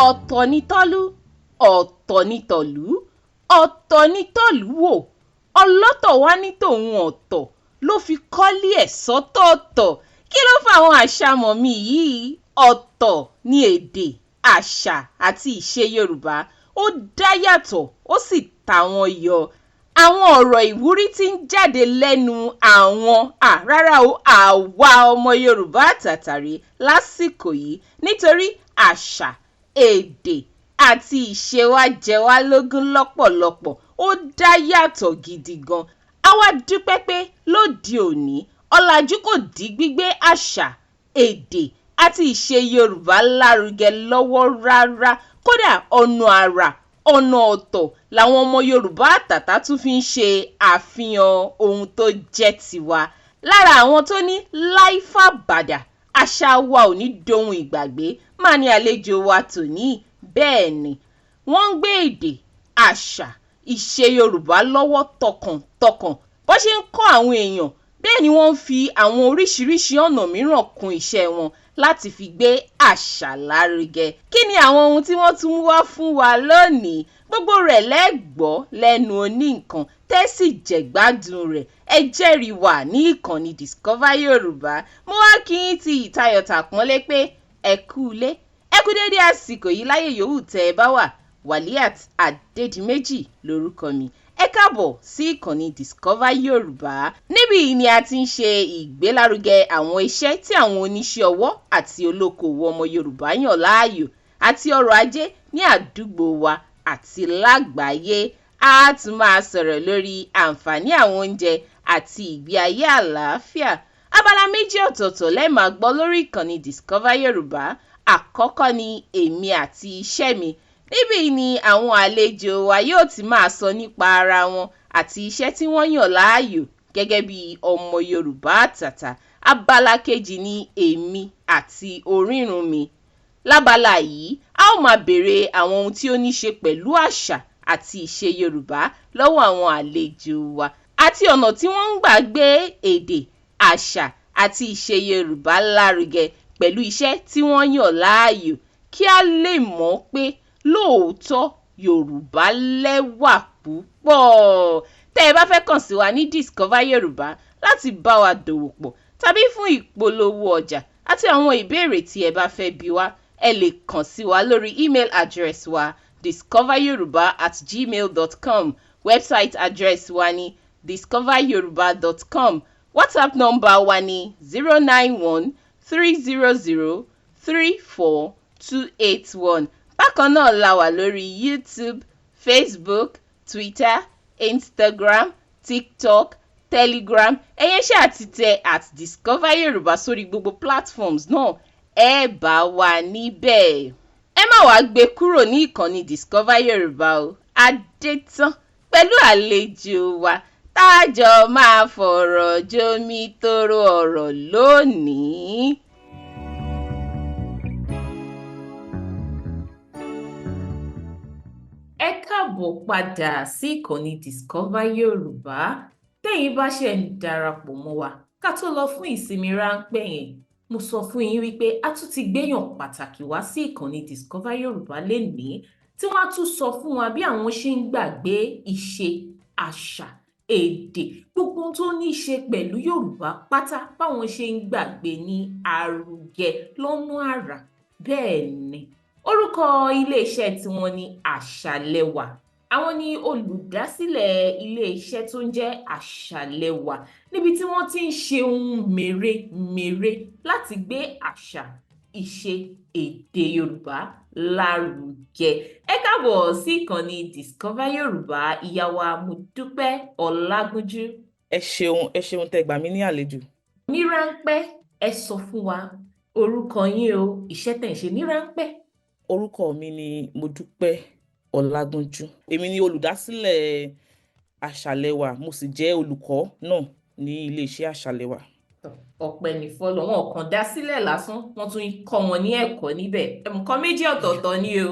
Ọ̀tọ̀ ni Tọ́lú, ọ̀tọ̀ ni Tọ̀lú, ọ̀tọ̀ ni Tọ́lú wò. Ọlọ́tọ̀ wá ní tòun ọ̀tọ̀ ló fi kọ́lé ẹ̀ sọ́tọ̀ọ̀tọ̀. Kí ló fa àwọn àṣàmọ̀ mi yìí? Ọ̀tọ̀ ni èdè, àṣà àti ìṣe Yorùbá. Ó dá yàtọ̀, ó sì ta wọ́n yọ. Àwọn ọ̀rọ̀ ìwúrí tí ń jáde lẹ́nu àwọn, rárá o, àwa ọmọ Yorùbá àtàtàrí lásìkò yìí, nítorí àṣà, èdè àti ìṣe wa jẹ wá lógún lọ́pọ̀lọpọ̀. Ó dá yàtọ̀ gidi gan. A wá dúpẹ́ pé lóde òní, ọ̀làjú kò dí gbígbé àṣà, èdè àti ìṣe Yorùbá lárugẹ lọ́wọ́ rárá. Kódà, ọ̀nà àrà, ọ̀nà ọ̀tọ̀ làwọn ọmọ Yorùbá àtàtà tún fi ń ṣe àfihàn ohun tó jẹ́ tiwa. Lára àwọn tó ní láìfàbàdà àṣà wa ò ní dohun ìgbàgbé máa ní àlejò wa tòní. Bẹ́ẹ̀ ni, wọ́n ń gbé èdè, àṣà, ìṣe Yorùbá lọ́wọ́ tọkàntọkàn. Bó ṣe ń kọ́ àwọn èèyàn, bẹ́ẹ̀ ni wọ́n ń fi àwọn oríṣiríṣi ọ̀nà mìíràn kún iṣẹ́ wọn láti fi gbé àṣà lárugẹ. Kí ni àwọn ohun tí wọ́n tún mú wá fún wa lónìí? Gbogbo rẹ̀ lẹ́gbọ́ lẹ́nu oníǹkan tẹ́ sì jẹ̀gbádùn rẹ̀. Ẹ jẹ́rìí wà ní ìkànnì Discover Yorùbá. Mo wá kí yín ti ìtayọ̀tà pọ́nlé pé ẹ kú ilé, ẹ kú dédé àsìkò yìí láyé yòówù tẹ́ ẹ bá wà. Waliat Adédìméjì lórúkọ mi. Ẹ káàbọ̀ sí ìkànnì Discover Yorùbá. Níbí yìí ni a ti ń ṣe ìgbélárugẹ àwọn iṣẹ́ tí àwọn oníṣẹ́ ọwọ́ àti olókoòwò ọmọ Yorùbá yàn láàyò àti ọrọ̀ ajé ní àdúgbò wa àti lágbàáyé. A tún máa sọ̀rọ̀ lórí àǹfààní àwọn oúnjẹ àti ìgbé ayé àlàáfíà. Abala méjì ọ̀tọ̀ọ̀tọ̀ lẹ́ẹ̀ máa gbọ́ lórí ìkànnì Discover Yorùbá. Àkọ́kọ́ ni Èmi àti Iṣẹ́ Mi. Níbí ni àwọn àlejò wa yóò ti máa sọ nípa ara wọn àti iṣẹ́ tí wọ́n yàn láàyò gẹ́gẹ́ bí ọmọ Yorùbá àtàtà. Abala kejì ni Èmi àti Orírun Mi. Lábala yìí, a ó máa béèrè àwọn ohun tí ó ní ṣe pẹ̀lú àṣà àti ìṣe Yorùbá lọ́wọ́ àwọn àlejò wa àti ọ̀nà tí wọ́n ń gbà gbé èdè, àṣà àti ìṣe Yorùbá lárugẹ pẹ̀lú iṣẹ́ tí wọ́n yàn láàyò, kí a lè mọ̀ pé lóòótọ́ Yorùbá lẹ́wà púpọ̀. Tẹ́ ẹ bá fẹ́ kàn sí wa ní Discover Yorùbá láti bá wa dòwò pọ̀ tàbí fún ìpolówó ọjà àti àwọn ìbéèrè tí ẹ bá fẹ́ bi wá, ẹ lè kàn sí wa lórí email address wa, discoveryoruba@gmail.com. Website address wa ní discoveryoruba.com. WhatsApp number wa ní 09130034281. Bákan náà la wà lórí YouTube, Facebook, Twitter, Instagram, TikTok, Telegram. Ẹ̀yẹn ṣáà ti tẹ @DiscoverYorùbá sórí gbogbo platforms náà, ẹ bá wa níbẹ̀. Ẹ má wàá gbé kúrò ní ìkànnì Discover Yorùbá o. Adétán pẹ̀lú àlejò wa tá a jọ máa fọ̀rọ̀ jomi toro ọ̀rọ̀ lónìí. Ẹ káàbọ̀ padà sí ìkànnì Discover Yorùbá. Tẹ́yin bá ṣe ń darapọ̀ mọ́ wa, ká tó lọ fún ìsinmi ráńpẹ́ yẹn, mo sọ fún yín wípé a tún ti gbéyàn pàtàkì wá sí ìkànnì Discover Yorùbá lénìí, tí wọ́n á tún sọ fún wa bí àwọn ṣe ń gbàgbé ìṣe, àṣà, èdè, gbogbo ohun tó ní í ṣe pẹ̀lú Yorùbá pátá, báwọn ṣe ń gbàgbé ní àrùgẹ lọ́nà àrà. Bẹ́ẹ̀ ni, orúkọ iléeṣẹ́ tiwọn ní Àṣàlẹwà. Àwọn ni olùdásílẹ̀ iléeṣẹ́ tó ń jẹ́ Àṣàlẹwà, níbi tí wọ́n ti ń ṣe ohun mèremère láti gbé àṣà, ìṣe, èdè Yorùbá lárugẹ. Ẹ káàbọ̀ sí ìkànnì Discover Yorùbá, ìyá wa Modúpẹ́ Ọlágúnjú. Ẹ ṣeun, ẹ ṣeun tẹ́ gbà mí ní àlejò. Ní ráńpẹ́, ẹ sọ fún wa orúkọ yín o, iṣẹ́ tẹ̀ ń ṣe ní ráńpẹ́. Orúkọ mi ni Modúpẹ́ Ọlágúnjú. Èmi ni olùdásílẹ̀ Àṣàlẹwà, mo sì jẹ́ olùkọ́ náà ní iléeṣẹ́ Àṣàlẹwà. Ọpẹ́ ní fọlọ. Wọn kàn dá sílẹ̀ lásán, wọ́n tún ń kọ́ wọn ní ẹ̀kọ́ níbẹ̀. Nǹkan méjì ọ̀tọ̀ọ̀tọ̀ ni o.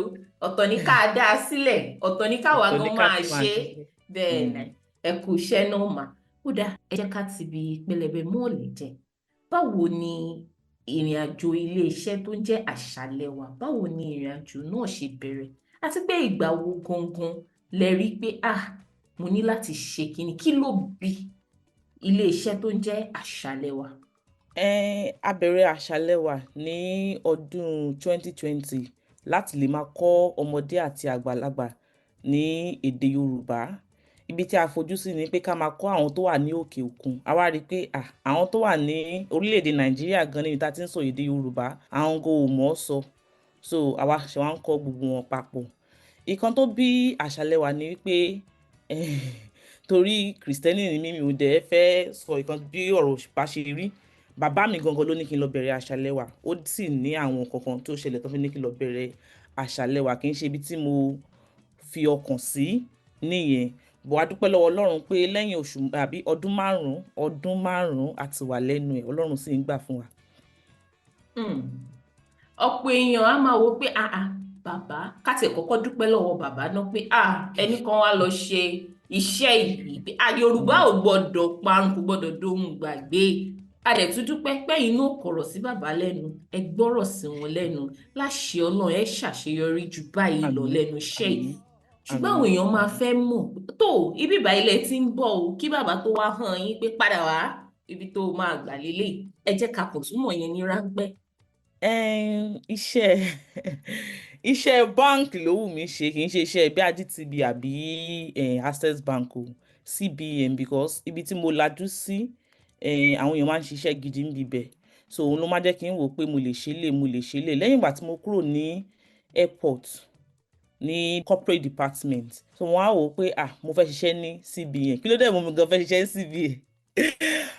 Ọ̀tọ̀ ní ká dá a sílẹ̀, ọ̀tọ̀ ní káwa Ọ̀tọ̀ ní gan ká máa tún máa ṣe. ṣe. Bẹ́ẹ̀ ni, ẹ kú iṣẹ́ náà mà. Ó dáa, ẹ jẹ́ ká ti bi pẹlẹbẹ mọ́ọ̀lì jẹ. Báwo ni Ìrìn àjò iléeṣẹ́ tó ń jẹ́ Àṣàlẹwà, báwo ni ìrìn àjò náà ṣe bẹ̀rẹ̀, àti pé ìgbà wo gangan lẹ rí pé, ah, mo ní láti ṣe kíni? Kí ló bí iléeṣẹ́ tó ń jẹ́ Àṣàlẹwà? A bẹ̀rẹ̀ Àṣàlẹwà ní ọdún 2020 láti lè máa kọ́ ọmọdé àti àgbàlagbà ní èdè Yorùbá. Ibi tí a fojú sí ni pé ká máa kọ́ àwọn tó wà ní òkè òkun. A wá rí i pé àwọn tó wà ní orílẹ̀-èdè Nàìjíríà gan níbi tí a ti ń sọ èdè Yorùbá, àwọn gan ò mọ̀ ọ́ sọ. So àwa ṣe wá ń kọ́ gbogbo wọn papọ̀. Ìkan tó bí Àṣàlẹwà ni wípé torí Kristẹni ni mí, mi ò dẹ̀ fẹ́ sọ ìkan bí ọ̀rọ̀ bá ṣe rí. Bàbá mi gangan ló ní kí n lọ bẹ̀rẹ̀ Àṣàlẹwà. Ó sì ní àwọn nǹkan kan tó ṣẹlẹ̀ tó fi ní kí n lọ bẹ̀rẹ̀ Àṣàlẹwà. Kì í ṣe ibi tí mo fi ọkàn sí nìyẹn. But a dúpẹ́ lọ́wọ́ Ọlọ́run pé lẹ́yìn oṣù àbí ọdún 5, ọdún 5 a ti wà lẹ́nu ẹ̀, Ọlọ́run sì ń gbà fún wa. Ọ̀pọ̀ èèyàn á máa wo pé, ah ah, bàbá, ká tiẹ̀ kọ́kọ́ dúpẹ́ lọ́wọ́ bàbá náà pé, ah, ẹnì kan wá lọ ṣe iṣẹ́ yìí, pé ah, Yorùbá ò gbọ́dọ̀ parun, kò gbọ́dọ̀ dohun gbàgbé. A dẹ̀ tún dúpẹ́ pẹ́yìn náà kọ̀rọ̀ sí bàbá lẹ́nu, ẹ gbọ́rọ̀ sí wọn lẹ́nu. Láṣẹ Ọlọ́run, ẹ ṣàṣeyọrí ju báyìí lọ Àmín. lẹ́nu iṣẹ́ yìí. Àmín. Ṣùgbọ́n àwọn Àmín. èèyàn máa fẹ́ mọ̀ tó ibi ìbá ilẹ̀ tí ń bọ̀ o, kí bàbá tó wá hàn yín pé padà wá ibi tó máa gbà lélẹ̀. Ẹ jẹ́ ká kàn túmọ̀ yẹn ní ráńpẹ́. Iṣẹ́ báǹkì ló wù mí ṣe, kì í ṣe iṣẹ́ bí GTB àbí Access Bank o, CBN, because ibi tí mo lajú sí, àwọn èèyàn máa ń ṣiṣẹ́ gidi níbi bẹ̀. So òun ló máa jẹ́ kí n wò pé mo lè ṣe lè, mo lè ṣe lè. Lẹ́yìn ìgbà tí mo kúrò ní airport ní corporate department, so wọ́n á wò ó pé, ah, mo fẹ́ ṣiṣẹ́ ní CBN. Kí ló dé mo gan fẹ́ ṣiṣẹ́ ní CBN?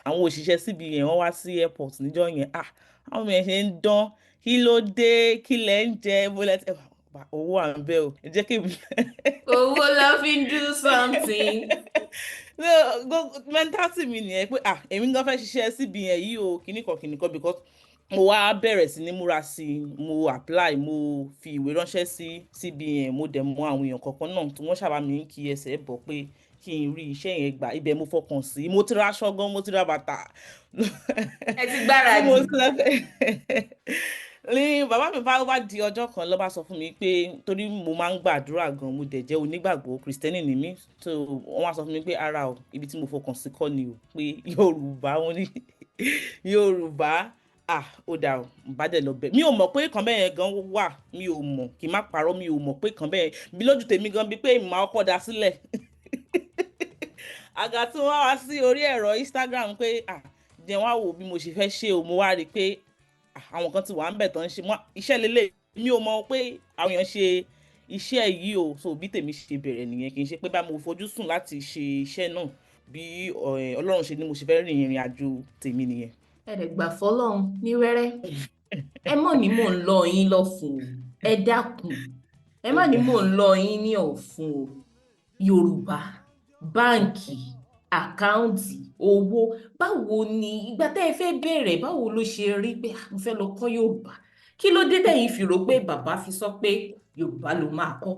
Àwọn òṣìṣẹ́ CBN wọ́n wá sí airport níjọ́ yẹn. Ah, àwọn ọmọ yẹn ṣe ń dán. Kí ló dé? Kí lẹ ń jẹ? Bó lẹ ti owó à ń bẹ o, ẹ jẹ́ kí èmi. Owó la fi ń do something. No, mentality mi nìyẹn pé, ah, èmi gan fẹ́ ṣiṣẹ́ CBN yìí o, kíníkan kíníkan, because mo wá bẹ̀rẹ̀ sí ní múra sí i. Mo apply, mo fi ìwé ránṣẹ́ sí CBN. Mo dẹ̀ mọ àwọn èèyàn kọ̀ọ̀kan náà tí wọ́n sábà mi ń kí ẹsẹ̀ bọ̀ pé kí n rí iṣẹ́ yẹn gbà. Ibẹ̀ mo fọkàn sí, mo ti ra aṣọ gan, mo ti ra bàtà. Ẹ ti tí gbáradì. Mo ti lọ ní bàbá mi bá wá di ọjọ́ kan ló bá sọ fún mi pé torí mo máa ń gbàdúrà gan, mo dẹ̀ jẹ́ onígbàgbọ́, Kristẹni ni mí, so wọ́n wá sọ fún mi pé ara o, ibi tí mo fọkàn sí kọ́ ni o, pé Yorùbá, wọn ní Yorùbá. Ah, ó dà o, bá dẹ̀ lọ bẹ̀. Mi ò mọ̀ pé kan bẹ́ẹ̀ yẹn gan wà. Mi ò mọ̀, kì í má parọ́, mi ò mọ̀ pé kan bẹ́ẹ̀ bí lójú tèmi gan, bíi pé ìmọ̀ ọkọ̀ dá sílẹ̀. Àgà tí wọ́n wá sí orí ẹ̀rọ Instagram pé, ah, jẹ́ wá wò bí mo ṣe fẹ́ ṣe o. Mo wá rí i pé àwọn kan ti wà ń bẹ̀ tán ń ṣe iṣẹ́ lélẹ̀. Mi ò mọ̀ pé àwọn èèyàn ṣe iṣẹ́ yìí o. So bí tèmi ṣe bẹ̀rẹ̀ nìyẹn. Kì í ṣe pé bá mo fojú sùn láti ṣe iṣẹ́ náà. Bí Ọlọ́run ṣe ní mo ṣe fẹ́ rìn ìrìn àjò tèmi nìyẹn. Ẹ dẹ̀ gbà fọ́lọ́run ní wẹ́rẹ́. Ẹ mọ̀ ní mò ń lọ yín lọ́fun o, ẹ dákun, ẹ má ní mò ń lọ yín ní ọ̀fun o. Yorùbá, báǹkì, àkáǹtì owó, báwo ni ìgbà tẹ́ ẹ fẹ́ bẹ̀rẹ̀? Báwo ló ṣe rí pé, ah, mo fẹ́ lọ kọ́ Yorùbá? Kí ló dé tẹ̀yin fi rò pé bàbá fi sọ pé Yorùbá ló máa kọ́?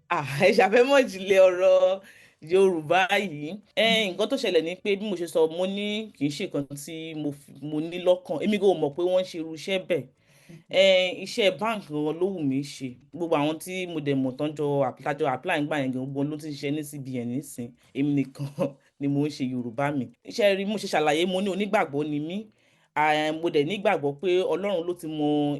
Ah, ẹ ṣàfẹ́mọ̀ ìjìnlẹ̀ ọ̀rọ̀ Yorùbá yìí. Nǹkan tó ṣẹlẹ̀ ni pé bí mo ṣe sọ, mo ní kì í ṣe nǹkan tí mo ní lọ́kàn. Èmi kò mọ̀ pé wọ́n ń ṣe irú iṣẹ́ bẹ́ẹ̀. Iṣẹ́ bank gan ló wù mí ṣe. Gbogbo àwọn tí mo dẹ̀ mọ̀ tán jọ tájọ apply nígbà yẹn gan, gbogbo wọn ló ti ń ṣiṣẹ́ ní CBN nísìn. Èmi nìkan ni mò ń ṣe Yorùbá mi. Iṣẹ́ rí, mo ṣe ṣàlàyé, mo ní onígbàgbọ́ ni mí. Mo dẹ̀ nígbàgbọ́ pé Ọlọ́run ló ti mọ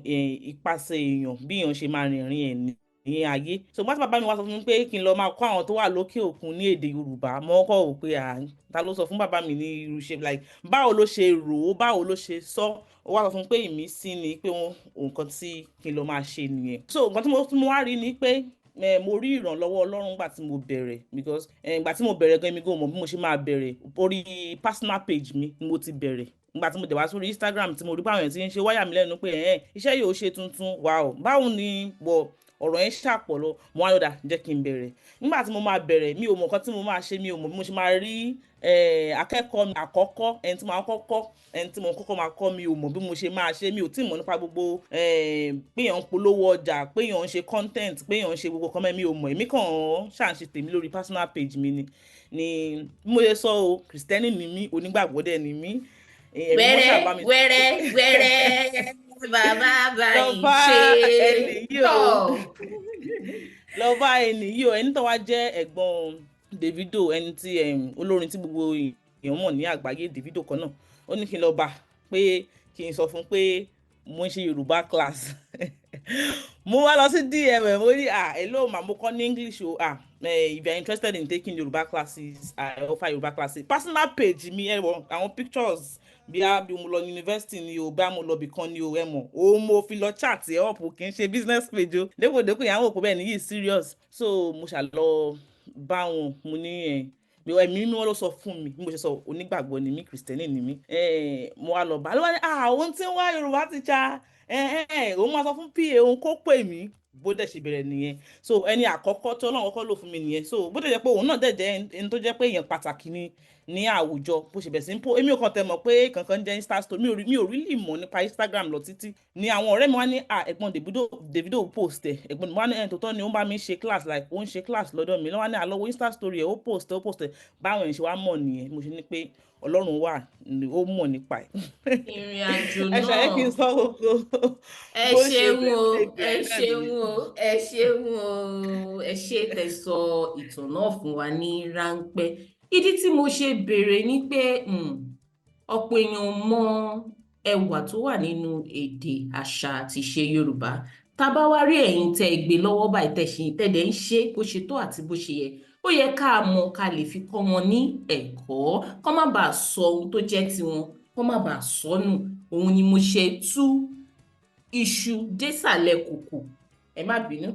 ipasẹ̀ èèyàn bí èèyàn ṣe máa rìnrìn ẹ̀ ní ayé. So nígbà tí bàbá mi wá sọ fún mi pé kí n lọ máa kọ́ àwọn tó wà lókè òkun ní èdè Yorùbá, mo kọ́kọ́ wò pé, à, ta ló sọ fún bàbá mi ní irú iṣẹ́, like báwo ló ṣe rò ó, báwo ló ṣe sọ? Ó wá sọ fún mi pé ìmísí ni pé wọ́n nǹkan tí kí n lọ máa ṣe nìyẹn. So nǹkan tí mo wá rí ni pé mo rí ìrànlọ́wọ́ Ọlọ́run nígbà tí mo bẹ̀rẹ̀, because ìgbà tí mo bẹ̀rẹ̀ gan, èmi gan ò mọ̀ bí mo ṣe máa bẹ̀rẹ̀. Orí personal page mi ni mo ti bẹ̀rẹ̀. Ìgbà tí mo dẹ̀ wá sórí Instagram tí mo rí báwọn èèyàn tí ń ṣe, wáyà mi lẹ́nu pé ẹ̀hẹ́n, iṣẹ́ yìí ò ṣe tuntun. Wow, báwo ni wọ ọ̀rọ̀ yẹn ṣàpọ̀ lọ. Mo wá lọ́dà jẹ́ kí n bẹ̀rẹ̀. Nígbà tí mo máa bẹ̀rẹ̀, mi ò mọ̀ nǹkan tí mo máa ṣe, mi ò mọ̀ bí mo ṣe máa rí akẹ́kọ̀ọ́ mi àkọ́kọ́, ẹni tí mo kọ́kọ́, ẹni tí mo kọ́kọ́ máa kọ́. Mi ò mọ̀ bí mo ṣe máa ṣe. Mi ò tí ì mọ̀ nípa gbogbo pé èèyàn ń polówó ọjà, pé èèyàn ń ṣe content, pé èèyàn ń ṣe gbogbo kan mẹ́. Mi ò mọ̀. Èmi kàn ń ṣà ń ṣe tèmi lórí personal page mi ni. Ni bí mo ṣe sọ o, Kristẹni ni mí, onígbàgbọ́ dẹ̀ ni mí. Ẹ̀mí mọ́ Wẹ́rẹ́ ṣàbá mi wẹ́rẹ́ wẹ́rẹ́ bàbá bá lọ yín bá ṣe ẹnì yìí o tọ̀. Lọ bá ẹnì yìí o. Ẹni tó wá jẹ́ ẹ̀gbọ́n Davido, ẹni tí olórin tí gbogbo èèyàn mọ̀ ní àgbáyé, Davido kan náà, ó ní kí n lọ bá, pé kí n sọ fún pé mo ń ṣe Yorùbá class. Mo wá lọ sí DM ẹ̀, mo ní, "Ah, hello ma, mo kọ́ ní English o. Ah, if you are interested in taking Yorùbá classes, I offer Yorùbá classes." Personal page mi, ẹ wọ àwọn pictures bí a bí mo lọ university ni o, bá mo lọ bìkan ni o, ẹ mọ̀ o, mo fi lọ chat ẹ up, kì í ṣe business page o. Dépòdépò yẹn, àwọn òkú bẹ́ẹ̀ ni yìí serious. So mo ṣà lọ bá wọn, mo ní ẹ ẹ̀mí mímọ́ ló sọ fún mi bí mo ṣe sọ, onígbàgbọ́ ni mí, Kristẹni ni mí. Mo wá lọ bá ló wá ní, "Ah, òun tí ń wá Yorùbá teacher." Òun máa sọ fún PA òun kó pè mí. Bó dẹ̀ ṣe bẹ̀rẹ̀ nìyẹn. So ẹni àkọ́kọ́ tí Ọlọ́run kọ́kọ́ lò fún mi nìyẹn. So bó dẹ̀ jẹ́ pé òun náà dẹ̀ jẹ́ ẹni tó jẹ́ pé èèyàn pàtàkì ni ní àwùjọ, bó ṣe bẹ̀rẹ̀ sí ń po, èmi ò kàn tẹ̀ mọ̀ pé kankan jẹ́ Insta story. Mi ò really mọ̀ nípa Instagram lọ títí. Ni àwọn ọ̀rẹ́ mi wá ní, "Ah, ẹ̀gbọ́n Davido post ẹ̀." Ẹ̀gbọ́n mi wá ní ẹni tó tọ́ ni ó ń bá mi ṣe class, like ó ń ṣe class lọ́dọ̀ mi lọ́wọ́ ní àlọ́wọ́ Insta story ẹ̀, ó post ẹ̀, ó post ẹ̀. Báwọn èèyàn ṣe wá mọ̀ nìyẹn. Mo ṣe ní pé Ọlọ́run wà, ó mọ̀ nípa ẹ̀. Ìrìn àjò Ẹ ṣàyẹ kí n náà sọ gbogbo Ẹ bó ṣe ṣeun o. bẹ̀rẹ̀ Ẹ bẹ̀rẹ̀ náà ṣeun nìyẹn. o, ẹ ṣeun o, ẹ ṣe tẹ́ sọ ìtàn náà fún wa ní ráńpẹ́. Ìdí tí mo ṣe béèrè ni pé ọ̀pọ̀ èèyàn ò mọ ẹwà tó wà nínú èdè, àṣà àti ìṣe Yorùbá. Tá a bá wá rí ẹ̀yin tẹ́ ẹ gbé lọ́wọ́ báyìí, tẹ́ ṣe tẹ́ dẹ̀ ń ṣe bó ṣe tó àti bó ṣe yẹ, ó yẹ ká mọ̀, ká lè fi kọ́ wọn ní ẹ̀kọ́, kó má bàa sọ ohun tó jẹ́ tiwọn, kó má bàa sọnù. Òun ni mo ṣe tú iṣu désàlẹ̀ kòkò. Ẹ má bínú.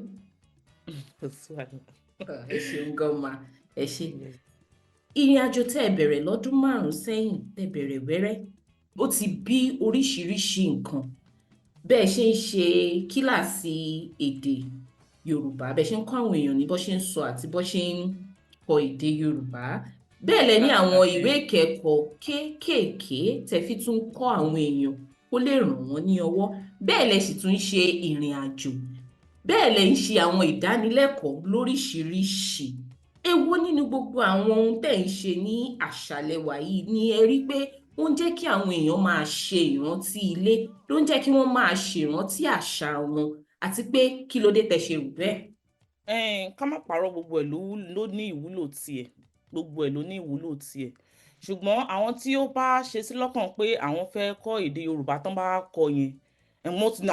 Kò sí wàhálà. Ẹ ṣeun gan ma, ẹ ṣé. Ìrìn àjò tẹ́ ẹ bẹ̀rẹ̀ lọ́dún 5 sẹ́yìn, tẹ́ bẹ̀rẹ̀ wẹ́rẹ́, ó ti bí oríṣiríṣi nǹkan. Bẹ́ẹ̀ ṣe ń ṣe kíláàsì èdè Yorùbá, bẹ́ẹ̀ ṣe ń kọ́ àwọn èèyàn ní bó ṣe ń sọ àti bó ṣe ń kọ èdè Yorùbá, bẹ́ẹ̀ lẹ ní àwọn ìwé ìkẹ́kọ̀ọ́ kéékèèké tẹ́ fi tún kọ́ àwọn èèyàn kó lè ràn wọ́n ní ọwọ́, bẹ́ẹ̀ lẹ sì tún ń ṣe ìrìn àjò, bẹ́ẹ̀ lẹ ń ṣe àwọn ìdánilẹ́kọ̀ọ́ lóríṣiríṣi. Èwo nínú gbogbo àwọn ohun tẹ́ ń ṣe ní àṣálẹ́ wa yìí ni ẹ rí pé ó ń jẹ́ kí àwọn èèyàn máa ṣe ìrántí ilé, ló ń jẹ́ kí wọ́n máa ṣèrántí àṣà wọn, àti pé kí ló dé tẹ́ ṣe rò bẹ́ẹ̀? Ká má parọ́, gbogbo ẹ̀ ló ní ìwúlò tiẹ̀, gbogbo ẹ̀ ló ní ìwúlò tiẹ̀. Ṣùgbọ́n àwọn tí ó bá ṣe sí lọ́kàn pé àwọn fẹ́ kọ́ èdè Yorùbá, tán bá kọ́ yẹn,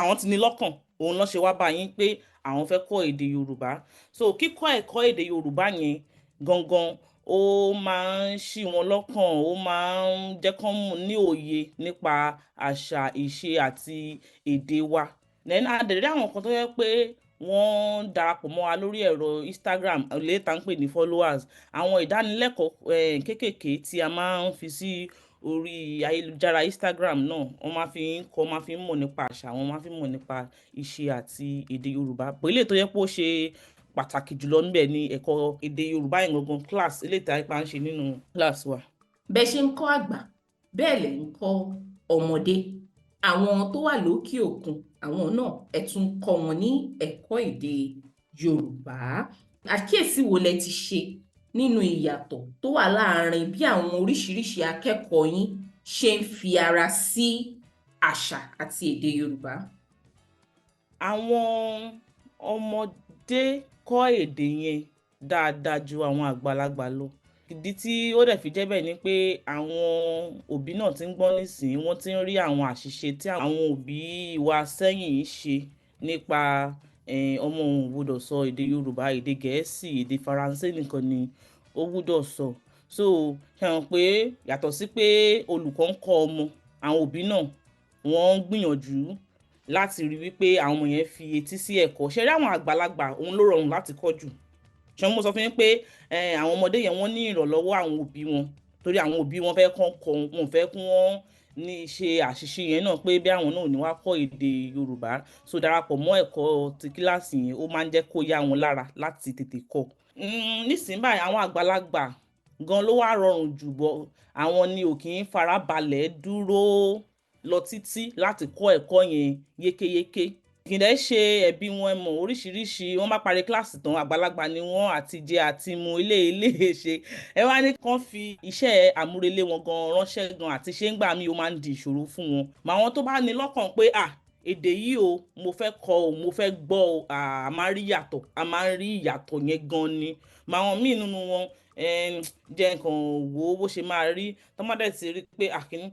àwọn ti ní lọ́kàn, òun ló ṣe wá bá yín pé àwọn fẹ́ kọ́ èdè Yorùbá. So kíkọ́ ẹ̀kọ́ èdè Yorùbá yẹn gangan, ó máa ń ṣí wọn lọ́kàn, ó máa ń jẹ́ kán ní òye nípa àṣà, ìṣe àti èdè wa. Then a dẹ̀ rí àwọn kan tó jẹ́ pé wọ́n darapọ̀ mọ́ wa lórí ẹ̀rọ Instagram, eléyìí tá ń pè ní followers. Àwọn ìdánilẹ́kọ̀ọ́ kéékèèké tí a máa ń fi sí orí ayélujára Instagram náà, wọ́n máa fi ń kọ́, máa fi ń mọ̀ nípa àṣà, wọ́n máa fi ń mọ̀ nípa ìṣe àti èdè Yorùbá. But eléyìí tó jẹ́ pé ó ṣe pàtàkì jùlọ níbẹ̀ ni ẹ̀kọ́ èdè Yorùbá yẹn gangan, class eléyìí tí a máa ń ṣe nínú class wa. Bẹ́ẹ̀ ṣe ń kọ́ àgbà, bẹ́ẹ̀ lẹ̀ ń kọ́ ọmọdé. Àwọn tó wà lókè òkun, àwọn náà ẹ tún kọ́ wọn ní ẹ̀kọ́ èdè Yorùbá. Àkíyèsí wo lẹ ti ṣe nínú ìyàtọ̀ tó wà láàárín bí àwọn oríṣiríṣi akẹ́kọ̀ọ́ yín ṣe ń fi ara sí àṣà àti èdè Yorùbá? Àwọn ọmọdé kọ́ èdè yẹn dáadáa ju àwọn àgbàlagbà lọ. Ìdí tí ó dẹ̀ fi jẹ́ bẹ́ẹ̀ ni pé àwọn òbí náà tí ń gbọ́n nísìnyí, wọ́n ti ń rí àwọn àṣìṣe tí àwọn òbí wa sẹ́yìn ń ṣe nípa ọmọ òun ò gbọdọ̀ sọ èdè Yorùbá, èdè Gẹ̀ẹ́sì, èdè Faransé nìkan ni ó gbọdọ̀ sọ. So ṣe mọ̀ pé yàtọ̀ sí pé olùkọ́ ń kọ́ ọmọ, àwọn òbí náà wọ́n ń gbìyànjú láti ríi wípé àwọn ọmọ yẹn fi etí sí ẹ̀kọ́. Ṣé rí àwọn àgbàlagbà, òun ló rọrùn láti kọ́ jù. Ṣé mo sọ fún yín pé àwọn ọmọdé yẹn, wọ́n ní ìrànlọ́wọ́ àwọn òbí wọn, torí àwọn òbí wọn fẹ́ kọ́ kọ́ wọn, fẹ́ kí wọ́n ní ṣe àṣìṣe yẹn náà pé bí àwọn náà ò ní wá kọ́ èdè Yorùbá. So darapọ̀ mọ́ ẹ̀kọ́ ti kíláàsì yẹn, ó máa ń jẹ́ kó yá wọn lára láti tètè kọ́. Nísìnyí báyìí, àwọn àgbàlagbà gan ló wá rọrùn jù bọ́. Àwọn ni ò kí ń farabalẹ̀ dúró lọ títí láti kọ́ ẹ̀kọ́ yẹn yékéyéké. Kì í dẹ̀ ṣe ẹ̀bi wọn. Ẹ mọ̀, oríṣiríṣi wọ́n bá parí kíláàsì tán, àgbàlagbà ni wọ́n, àti jẹ àti mu ilé ilé ṣe. Ẹ wá ní kán fi iṣẹ́ àmúrelé wọn gan ránṣẹ́ gan àti ṣé ń gbà mí, ó máa ń di ìṣòro fún wọn. Mà àwọn tó bá ní lọ́kàn pé à èdè yìí o, mo fẹ́ kọ́ o, mo fẹ́ gbọ́ o, a máa rí ìyàtọ̀, a máa ń rí ìyàtọ̀ yẹn gan ni. Mà àwọn míì nínú wọn jẹ́ nǹkan wò ó bó ṣe máa rí tọ́mọdé ti rí pé àkíní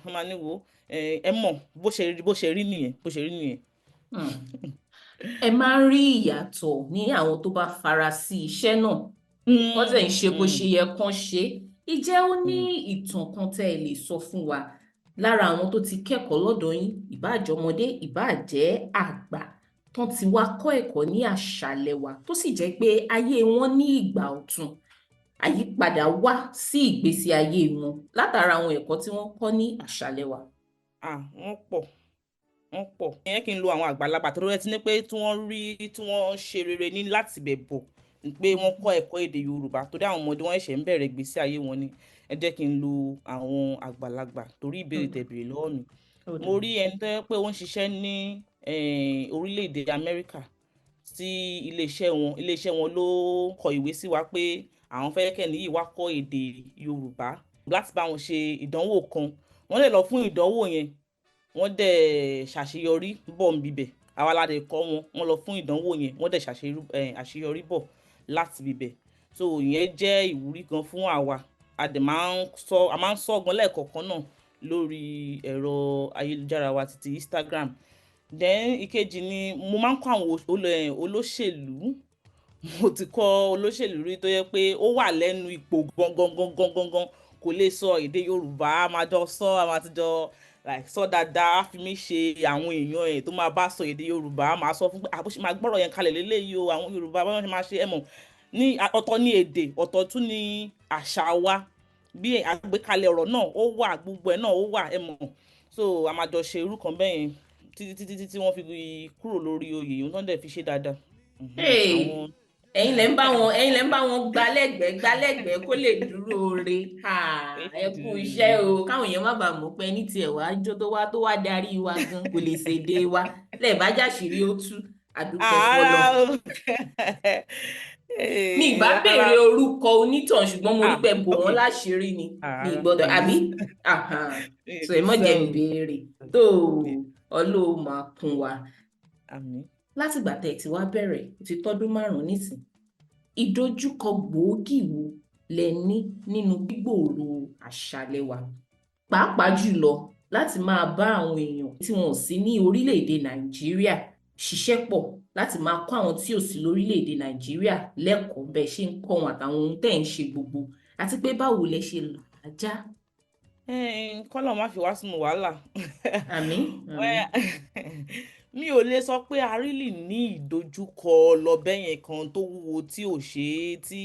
wọ́n máa ní wò ó. Ẹ mọ̀ bó ṣe rí nìyẹn, bó ṣe rí nìyẹn. Ẹ máa ń rí ìyàtọ̀ ní àwọn tó bá fara sí iṣẹ́ náà, wọ́n tẹ̀ ń ṣe bó ṣe yẹ kán ṣe. Ìjẹ́ ó ní ìtàn kan tẹ́ ẹ lè sọ fún wa lára àwọn tó ti kẹ́kọ̀ọ́ lọ́dọ̀ yín, ìbáà jẹ́ ọmọdé, ìbáà jẹ́ àgbà, tán ti wá kọ́ ẹ̀kọ́ ní Àṣàlẹ̀ Wa, tó sì jẹ́ pé ayé wọn ní ìgbà ọ̀tun, àyípadà wá sí ìgbésí ayé wọn látara àwọn ẹ̀kọ́ tí wọ́n kọ́ ní Àṣàlẹ̀ Wa? Ah, wọ́n pọ̀, wọ́n pọ̀. Ìyẹn kí n lo àwọn àgbàlagbà tó rẹ ti ní pé tí wọ́n rí tí wọ́n ṣe rere ní láti bẹ̀ bọ̀ pé wọ́n kọ́ ẹ̀kọ́ èdè Yorùbá, torí àwọn ọmọdé, wọ́n ṣẹ̀ṣẹ̀ ń bẹ̀rẹ̀ ìgbésí ayé wọn ni. Ẹ jẹ́ kí n lo àwọn àgbàlagbà torí ìbéèrè tẹ́ béèrè lọ́wọ́ mi. Mo rí ẹni tó jẹ́ pé ó ń ṣiṣẹ́ ní orílẹ̀-èdè Amẹ́ríkà tí iléeṣẹ́ wọn ló kọ ìwé sí wa pé àwọn fẹ́ kẹ́ni yìí wá kọ́ èdè Yorùbá láti bá wọn ṣe ìdánwò kan. Wọ́n dẹ̀ lọ fún ìdánwò yẹn, wọ́n dẹ̀ ṣàṣeyọrí bọ̀ níbẹ̀. Àwa la dẹ̀ kọ́ wọn. Wọ́n lọ fún ìdánwò yẹn, wọ́n dẹ̀ àṣeyọrí bọ̀ láti ibẹ̀. So ìyẹn jẹ́ ìwúrí gan fún àwa. A dẹ̀ máa ń sọ, a máa ń sọ gan lẹ́ẹ̀kọ̀ọ̀kan náà lórí ẹ̀rọ ayélujára wa títí Instagram. Then ìkejì ni mo máa ń kọ́ àwọn olóṣèlú. Mo ti kọ́ olóṣèlú rí tó yẹ pé ó wà lẹ́nu ipò gangan gangan gangan, kò lè sọ èdè Yorùbá. A máa jọ sọ, a máa ti jọ like sọ dáadáa, á fi mí ṣe àwọn èèyàn ẹ̀ tó máa bá sọ èdè Yorùbá. A máa sọ fún pé àbó ṣe máa gbọ́rọ̀ yẹn kalẹ̀ léléyìí o, àwọn Yorùbá báwọn ṣe máa ṣe. Ẹ mọ̀ ní ọ̀tọ̀ ní èdè, ọ̀tọ̀ tún ní àṣà wa, bí àgbékalẹ̀ ọ̀rọ̀ náà ó wà, gbogbo ẹ̀ náà ó wà, ẹ mọ̀. So a máa jọ ṣe irú kan bẹ́ẹ̀ yẹn títí títí títí wọ́n fi kúrò lórí oyè yìí, wọ́n dẹ̀ fi ṣe dáadáa. Àwọn Ẹ̀yin lẹ ń bá wọn gbálẹ́gbẹ̀ẹ́ gbálẹ́gbẹ̀ẹ́ kó lè dúró re. Ẹ kú iṣẹ́ o. Káwọn èèyàn má bàa mọ̀ pé ní tiẹ̀ wá jó tó wá darí wa gan kò lè ṣèdè wa lẹ́ẹ̀ bá jáṣìírí, ó tú. Àdúpẹ́ fọlọ́. Mi ìbá béèrè orúkọ onítàn, ṣùgbọ́n mo rí pé bò wọ́n láṣìírí ni, mi gbọ́dọ̀ àbí so ẹ mọ̀ jẹ́ ń béèrè tó. Ọlọ́ọ̀ máa kún wa. Látìgbà tẹ́ ẹ ti wá bẹ̀rẹ̀, ó ti tọ́dún 5 nísìn, ìdojúkọ gbòógì wo lẹ ní nínú gbígbòòrò Àṣàlẹ̀ Wa, pàápàá jùlọ láti máa bá àwọn èèyàn tí wọn ò sí ní orílẹ̀-èdè Nàìjíríà ṣiṣẹ́ pọ̀, láti máa kọ́ àwọn tí ò sí lórílẹ̀-èdè Nàìjíríà lẹ́kọ̀ọ́, bẹ́ẹ̀ ṣe ń kọ́ wọn àtàwọn ohun tẹ́ ẹ̀ ń ṣe gbogbo, àti pé báwo lẹ ṣe là á já? Kọ́lọ̀ má fi wá sínú wàhálà. Àmín. Mi ò lè sọ pé a really ní ìdojúkọ lọ bẹ́yẹn kan tó wúwo tí ò ṣe é tí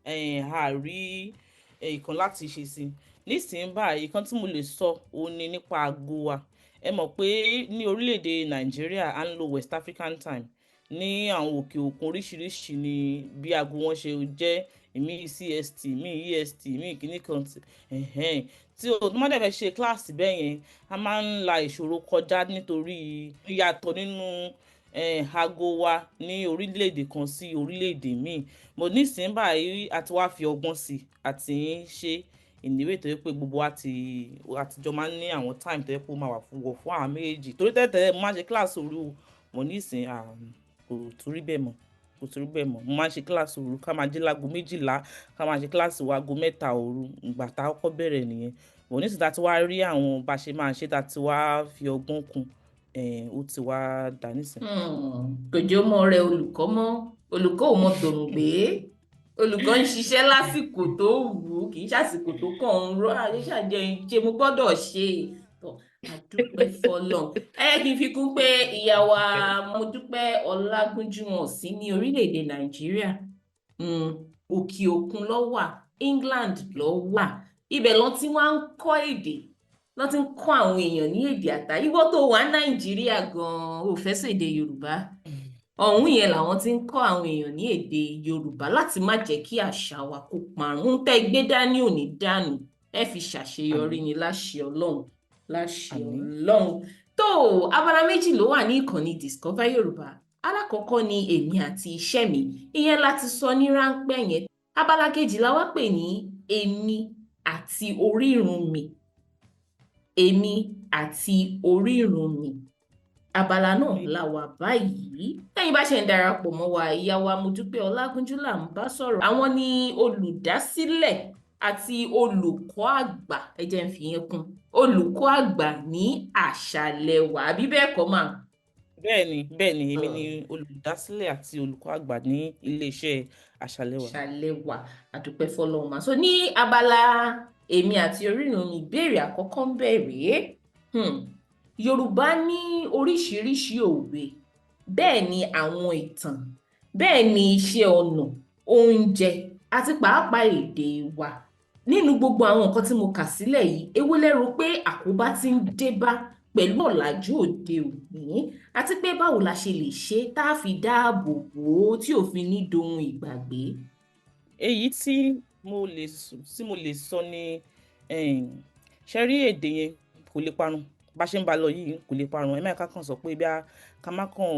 a rí ìkan láti ṣe sí. Nísìnyí báyìí, ìkan tí mo lè sọ òun ni nípa ago wa. Ẹ mọ̀ pé ní orílẹ̀-èdè Nàìjíríà, à ń lo West African Time. Ní àwọn òkè òkun, oríṣiríṣi ni bí ago wọn ṣe jẹ́, ìmí CST, ìmí EST, ìmí kìíní kan tí tí o tó má dẹ̀ fẹ́ ṣe kíláàsì bẹ́ẹ̀ yẹn, a máa ń la ìṣòro kọjá nítorí ìyàtọ̀ nínú ago wa ní orílẹ̀-èdè kan sí orílẹ̀-èdè míì. But nísìnyí báyìí, a ti wá fi ọgbọ́n sí, a ti ń ṣe ìníwé tó jẹ́ pé gbogbo wa ti àtijọ́ máa ń ní àwọn time tó jẹ́ pé ó máa wà fún wọ̀ fún àwọn méjèèjì. Torí tẹ́lẹ̀tẹ́lẹ̀ mo máa ń ṣe kíláàsì òru, but nísìnyí kò tún rí bẹ́ẹ̀ mọ́, kò tún rí bẹ́ẹ̀ mọ́. Mo máa ń ṣe kíláàsì òru, ká máa jí lágo 12, ká máa ṣe kíláàsì wa ago 3 òru. Ìgbà tá kọ́kọ́ bẹ̀rẹ̀ nìyẹn. But nísìnyí tá tí wá rí àwọn bá ṣe máa ṣe, tá tí wá fi ọgbọ́n kún, ó ti wá dà nísìnyí. Kò jẹ́ ó mọ rẹ olùkọ́ mọ́, olùkọ́ ò mọ tòǹgbé, olùkọ́ ń ṣiṣẹ́ lásìkò tó wù ú, kì í ṣàsìkò tó kàn ń rọ́ àṣàjẹ ṣe mo gbọ́dọ̀ ṣe. Àdúpẹ́ fọlọ́n. Ẹ kí n fi kún pé ìyá wa Modúpẹ́ Ọlágúnjú wọn sí ní orílẹ̀-èdè Nàìjíríà, òkè òkun ló wà, England ló wà. Ibẹ̀ ló ti wá ń kọ́ èdè, ló ti ń kọ́ àwọn èèyàn ní èdè àtà. Ìwọ tó wà Nàìjíríà gan-an ò fẹ́ ṣèdè Yorùbá, ọ̀hún yẹn làwọn ti ń kọ́ àwọn èèyàn ní èdè Yorùbá láti má jẹ́ kí àṣà wa kó parun. Ń tẹ́ gbé dání ò ní dànù, ẹ fi ṣàṣeyọrí ni, láṣẹ Ọlọ́run, láṣẹ Ọlọ́run. Tó abala méjì ló wà ní ìkànnì Discover Yorùbá. Alákọ̀ọ́kọ́ ni èmi àti iṣẹ́ mi, ìyẹn láti sọ ní ráńpẹ́ yẹn. Abala kejì la wá pè ní èmi àti orírun mi. Èmi àti orírun mi. Abala náà la wà báyìí. Tẹ́yin bá ṣe ń darapọ̀ mọ́ wa, ìyá wa Modúpẹ́ Ọlágúnjú là ń bá sọ̀rọ̀. Àwọn ni olùdásílẹ̀ àti olùkọ́ àgbà, ẹ jẹ́ n fi yẹn kún, olùkọ́ àgbà ní Àṣàlẹ̀wà, àbí bẹ́ẹ̀ kọ́ mà? Bẹ́ẹ̀ni, bẹ́ẹ̀ni, èmi ni olùdásílẹ̀ àti olùkọ́ àgbà ní iléeṣẹ́ Àṣàlẹ̀wà. Àṣàlẹ̀wà, àdúpẹ́ fọlọ́run mà. So ní abala èmi àti orírun mi, ìbéèrè àkọ́kọ́ ń bẹ̀rẹ̀. Yorùbá ní oríṣiríṣi òwe, bẹ́ẹ̀ ni àwọn ìtàn, bẹ́ẹ̀ ni iṣẹ́ ọnà, oúnjẹ àti pàápàá èdè wa. Nínú gbogbo àwọn nǹkan tí mo kà sílẹ̀ yìí, èwo lẹ rò pé àkóbá ti ń dé bá pẹ̀lú ọ̀làjú òde òní, àti pé báwo la ṣe lè ṣe tá a fi dáàbò bò ó tí ò fi ní dohun ìgbàgbé? Èyí tí mo lè sọ ni, ṣe rí èdè yẹn kò lè parun. Bá ṣe ń bá lọ yìí kò lè parun. Ẹ má ká kàn sọ pé bí a ká má kàn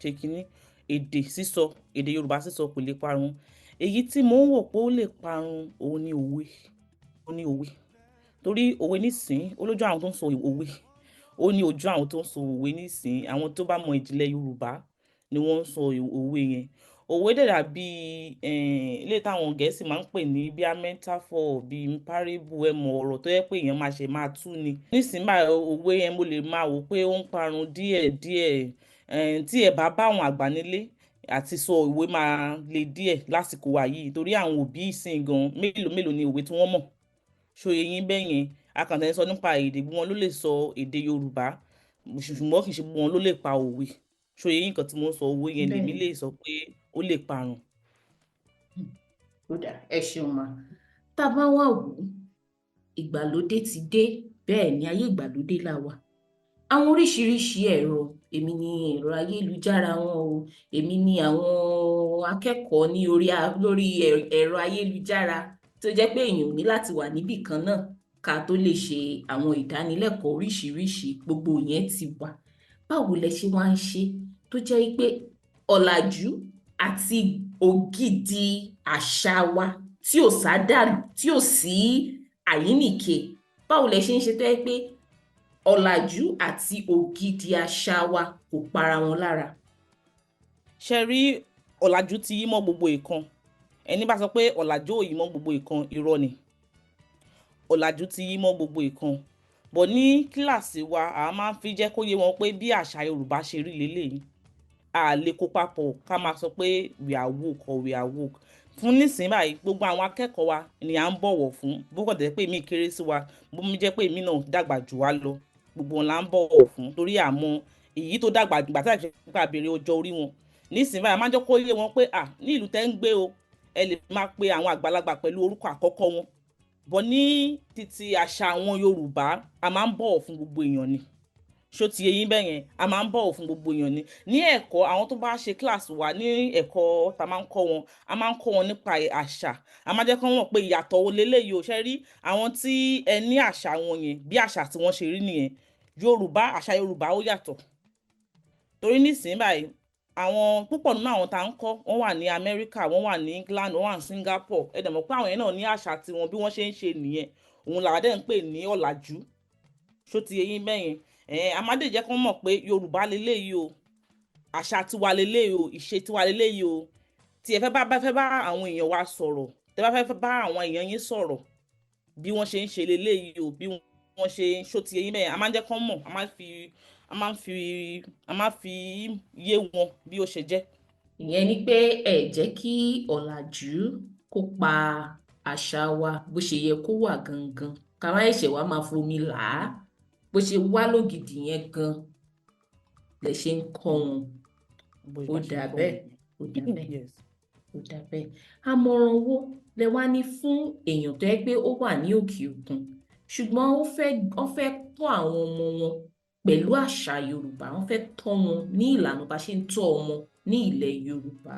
ṣe kínní. Èdè sísọ, èdè Yorùbá sísọ kò lè parun. Èyí tí mò ń wò pé ó lè parun òun ni òwe, òun ni òwe. Torí òwe nísìnyí, ó lójú àwọn tó ń sọ òwe. Ó ní ojú àwọn tó ń sọ òwe nísìnyí. Àwọn tó bá mọ ìjìnlẹ̀ Yorùbá ni wọ́n ń sọ òwe yẹn. Òwe dẹ̀ dàbí eléyìí táwọn Gẹ̀ẹ́sì máa ń pè ní bíi metaphor, bíi parable, ẹ mọ ọ̀rọ̀ tó jẹ́ pé èèyàn máa ṣe máa tú ni. Nísìnyí báyìí òwe yẹn mo lè máa wò pé ó ń parun díẹ̀ díẹ̀. Tí ẹ bá bá àwọn àgbà nílé àti sọ òwe máa le díẹ̀ lásìkò wa yìí, torí àwọn òbí ìsìn gan mélòó mélòó ni òwe tí wọ́n mọ̀. Ṣó ye yín bẹ́ẹ̀ yẹn? A kàn tẹ̀ ń sọ nípa èdè, gbogbo wọn ló lè sọ èdè Yorùbá, ṣùgbọ́n kì í ṣe gbogbo wọn ló lè pa òwe. Ṣó ye yín nǹkan tí mò ń sọ? Òwe yẹn lèmi lè sọ pé ó lè parun. Ó dà, ẹ ṣeun ma. Tá a bá wà wò ó, ìgbàlódé ti dé, bẹ́ẹ̀ ni ayé ìgbàlódé la wà. Àwọn oríṣiríṣi ẹ̀rọ, èmi ni ẹ̀rọ ayélujára wọn o, èmi ni àwọn akẹ́kọ̀ọ́ ní orí lórí ẹ̀rọ ayélujára tó jẹ́ pé èèyàn ò ní láti wà níbì kan náà ká tó lè ṣe àwọn ìdánilẹ́kọ̀ọ́ oríṣiríṣi, gbogbo yẹn ti wà. Báwo lẹ ṣe wá ń ṣe tó jẹ́ pé ọ̀làjú àti ògidì àṣà wa tí ò sádàlù, tí ò sí àyínnìke, báwo lẹ ṣe ń ṣe tó jẹ́ pé ọ̀làjú àti ògidì àṣà wa kò para wọn lára? Ṣé rí, ọ̀làjú ti yí mọ́ gbogbo nǹkan. Ẹni bá sọ pé ọ̀làjú ò yí mọ́ gbogbo nǹkan, irọ́ ni. Ọ̀làjú ti yí mọ́ gbogbo nǹkan. But ní kíláàsì wa, a máa ń fi jẹ́ kó yé wọn pé bí àṣà Yorùbá ṣe rí leléyìí, a lè kó papọ̀ ká máa sọ pé we are woke or we are woke. Fún nísìnyí báyìí, gbogbo àwọn akẹ́kọ̀ọ́ wa ni à ń bọ̀wọ̀ fún. Bó kàn jẹ́ pé èmi kéré sí wa, bó mi jẹ́ pé èmi náà dàgbà jù wá lọ, gbogbo wọn là ń bọ̀wọ̀ fún, torí àmọ́ èyí tó dàgbà ìgbà tí àṣẹ pé a béèrè ọjọ́ orí wọn. Nísìnyí báyìí, a máa ń jẹ́ kó yé wọn pé à ní ìlú tẹ́ ń gbé o, ẹ lè máa pe àwọn àgbàlagbà pẹ̀lú orúkọ àkọ́kọ́ wọn. But ní títí àṣà àwọn Yorùbá, a máa ń bọ̀wọ̀ fún gbogbo èèyàn ni. Ṣó ti yé yín bẹ́ẹ̀ yẹn? A máa ń bọ̀wọ̀ fún gbogbo èèyàn ni. Ní ẹ̀kọ́, àwọn tó bá ṣe class wa ní ẹ̀kọ́ tá a máa ń kọ́ wọn, a máa ń kọ́ wọn nípa àṣà. A máa jẹ́ kí wọ́n mọ̀ pé ìyàtọ̀ wo leléyìí o. Ṣé rí àwọn tí ẹ ní àṣà wọn yẹn, bí àṣà tí wọ́n ṣe rí nìyẹn. Yorùbá, àṣà Yorùbá ó yàtọ̀. Torí nísìnyí báyìí, àwọn púpọ̀ nínú àwọn tá ń kọ́, wọ́n wà ní Amẹ́ríkà, wọ́n wà ní England, wọ́n wà ní Singapore. Ẹ dẹ̀ mọ̀ pé àwọn yẹn náà ní àṣà tiwọn, bí wọ́n ṣe ń ṣe nìyẹn. Òun làwa dẹ̀ ń pè ní ọ̀làjú. Ṣó ti yé yín bẹ́ẹ̀ yẹn? A máa dẹ̀ jẹ́ kí wọ́n mọ̀ pé Yorùbá leléyìí o, àṣà tiwa leléyìí o, ìṣe tiwa leléyìí o. Tí ẹ fẹ́ bá àwọn èèyàn wa sọ̀rọ̀, tẹ bá fẹ́ bá àwọn èèyàn yín sọ̀rọ̀, bí wọ́n ṣe ń ṣe leléyìí o, bí wọ́n ṣe ń ṣó ti yé yín bẹ́ẹ̀ yẹn. A máa ń jẹ́ kí wọ́n mọ̀, a máa ń fi yé wọn bí ó ṣe jẹ́. Ìyẹn ni pé ẹ jẹ́ kí ọ̀làjú kó pa àṣà wa bó ṣe yẹ kó wà gangan, ká má ṣẹ̀ṣẹ̀ wá máa fomi là á. Bó ṣe wá lógidì yẹn gan lẹ ṣe ń kọ́ wọn. Bó Ó bá ṣe dà ń kọ́ bẹ́ẹ̀, wọn. ó dà bẹ́ẹ̀. Yes. Ó dà bẹ́ẹ̀. Àmọ̀ràn wo lẹ wá ní fún èèyàn tó jẹ́ pé ó wà ní òkè òkun, ṣùgbọ́n ó fẹ́ tọ́ àwọn ọmọ wọn pẹ̀lú àṣà Yorùbá, wọ́n fẹ́ tọ́ wọn ní ìlànà bá ṣe ń tọ́ ọmọ ní ilẹ̀ Yorùbá,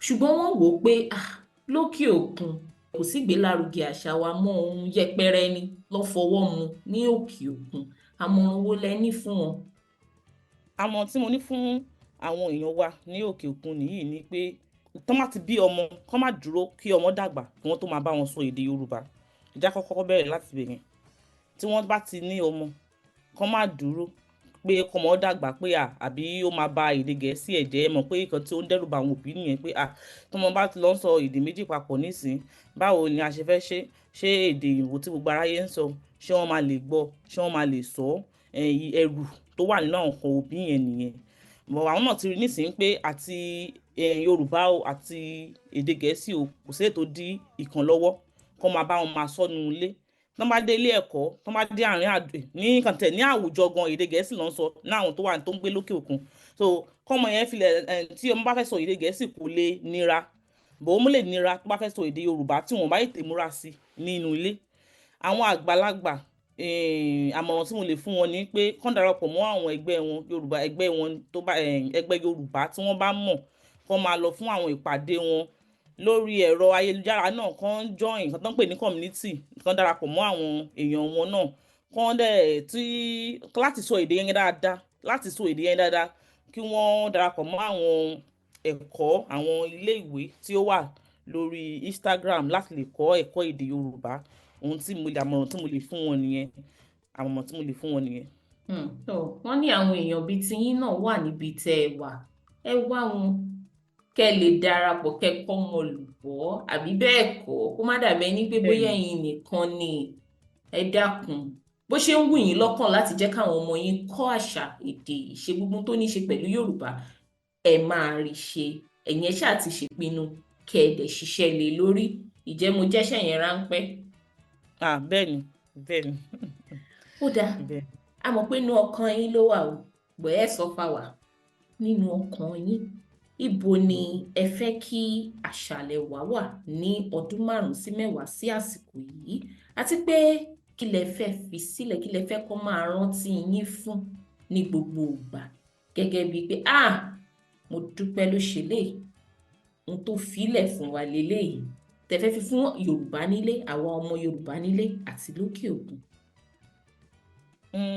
ṣùgbọ́n wọ́n wò ó pé ah, lókè òkun kò sí ìgbélárugẹ àṣà wa mọ́, ohun yẹpẹrẹ ni lọ́ fọwọ́ mu ní òkè òkun. Àmọ̀ràn wo lẹ ní fún wọn? Àmọ̀ràn tí mo ní fún àwọn èèyàn wa ní òkè òkun nìyí ni pé tọ́n bá ti bí ọmọ, kán má dúró kí ọmọ dàgbà kí wọ́n tó máa bá wọn sọ èdè Yorùbá. Ìjà kọ́kọ́ bẹ̀rẹ̀ láti bẹ̀rẹ̀. Tí wọ́n bá ti ní ọmọ, kán má dúró pé kọ́mọ dàgbà pé à àbí ó máa ba èdè Gẹ̀ẹ́sì ẹ̀ jẹ́. Ẹ mọ̀ pé nǹkan tí ó ń dẹ́rù ba àwọn òbí nìyẹn pé à tọ́mọ bá ti lọ ń sọ èdè méjì papọ̀ nísìnyí, báwo ni a ṣe fẹ́ ṣe? Ṣé èdè òyìnbó tí gbogbo aráyé ń sọ, ṣé wọ́n máa lè gbọ́? Ṣé wọ́n máa lè sọ? Ẹ̀rù tó wà nínú àwọn ọkàn òbí yẹn nìyẹn. But àwọn náà ti rí nísìnyí pé àti Yorùbá o àti èdè Gẹ̀ẹ́sì o, kò sí èyí tó dí ìkan lọ́wọ́. Kán máa bá wọn máa sọ nínú ilé. Tọ́n bá dé ilé ẹ̀kọ́, tọ́n bá dé àárín ní kàntẹ̀ ní àwùjọ gan, èdè Gẹ̀ẹ́sì ló ń sọ ní àwọn tó wà tó ń gbé lókè òkun. So kọ́mọ yẹn filẹ̀ tí ọmọ bá fẹ́ sọ èdè Gẹ̀ẹ́sì kò lè nira, but ó lè nira tó bá fẹ́ sọ èdè Yorùbá tí wọ́n bá tètè múra sí nínú ilé. Àwọn àgbàlagbà, àmọ̀ràn tí mo lè fún wọn ni pé kán darapọ̀ mọ́ àwọn ẹgbẹ́ wọn Yorùbá, ẹgbẹ́ wọn tó bá ẹgbẹ́ Yorùbá tí wọ́n bá mọ̀, kán máa lọ fún àwọn ìpàdé wọn lórí ẹ̀rọ ayélujára náà, kán join nǹkan tó ń pè ní community, kán darapọ̀ mọ́ àwọn èèyàn wọn náà, kán dẹ̀ tí láti sọ èdè yẹn dáadáa, láti sọ èdè yẹn dáadáa, kí wọ́n darapọ̀ mọ́ àwọn ẹ̀kọ́ àwọn ilé ìwé tí ó wà lórí Instagram láti lè kọ́ ẹ̀kọ́ èdè Yorùbá. Ohun tí mo lè, àmọ̀ràn tí mo lè fún wọn nìyẹn. Àmọ̀ràn tí mo lè fún wọn nìyẹn. Tó wọ́n ní àwọn èèyàn bíi tiyín náà wà níbi tẹ́ ẹ wà, ẹ wá wọn kẹ́ lè darapọ̀, kẹ́ kọ́ wọn lùbọ́, àbí bẹ́ẹ̀ kọ́, kó má dàbí ẹni pé bóyá ẹ̀yin nìkan ni. Ẹ dákun, bó ṣe ń wù yín lọ́kàn láti jẹ́ káwọn ọmọ yín kọ́ àṣà, èdè, ìṣe, gbogbo tó ní í ṣe pẹ̀lú Yorùbá, ẹ máa rí ṣe. Ẹ̀yin ẹ ṣáà ti ṣèpinnu, kẹ́ ẹ dẹ̀ ṣiṣẹ́ lé lórí. Ìjẹ́ mo jẹ́ṣẹ́ yẹn ráńpẹ́? Ah, bẹ́ẹ̀ni, bẹ́ẹ̀ni. Ó dáa. Bẹ́ẹ̀ni. A mọ̀ pé inú ọkàn yín ló wà o, bọ̀ ẹ sọ fáwa nínú ọkàn yín, ibo ni ẹ fẹ́ kí Àṣàlẹ̀ Wà wà ní ọdún 5 sí 10 sí àsìkò yìí, àti pé kí lẹ fẹ́ fi sílẹ̀, kí lẹ fẹ́ kó máa rántí yín fún ní gbogbo ìgbà, gẹ́gẹ́ bíi pé ah, mo dúpẹ́ ló ṣe lè ohun tó filẹ̀ fún wa leléyìí, tẹ́ fẹ́ fi fún Yorùbá nílé, àwa ọmọ Yorùbá nílé àti lókè òkun?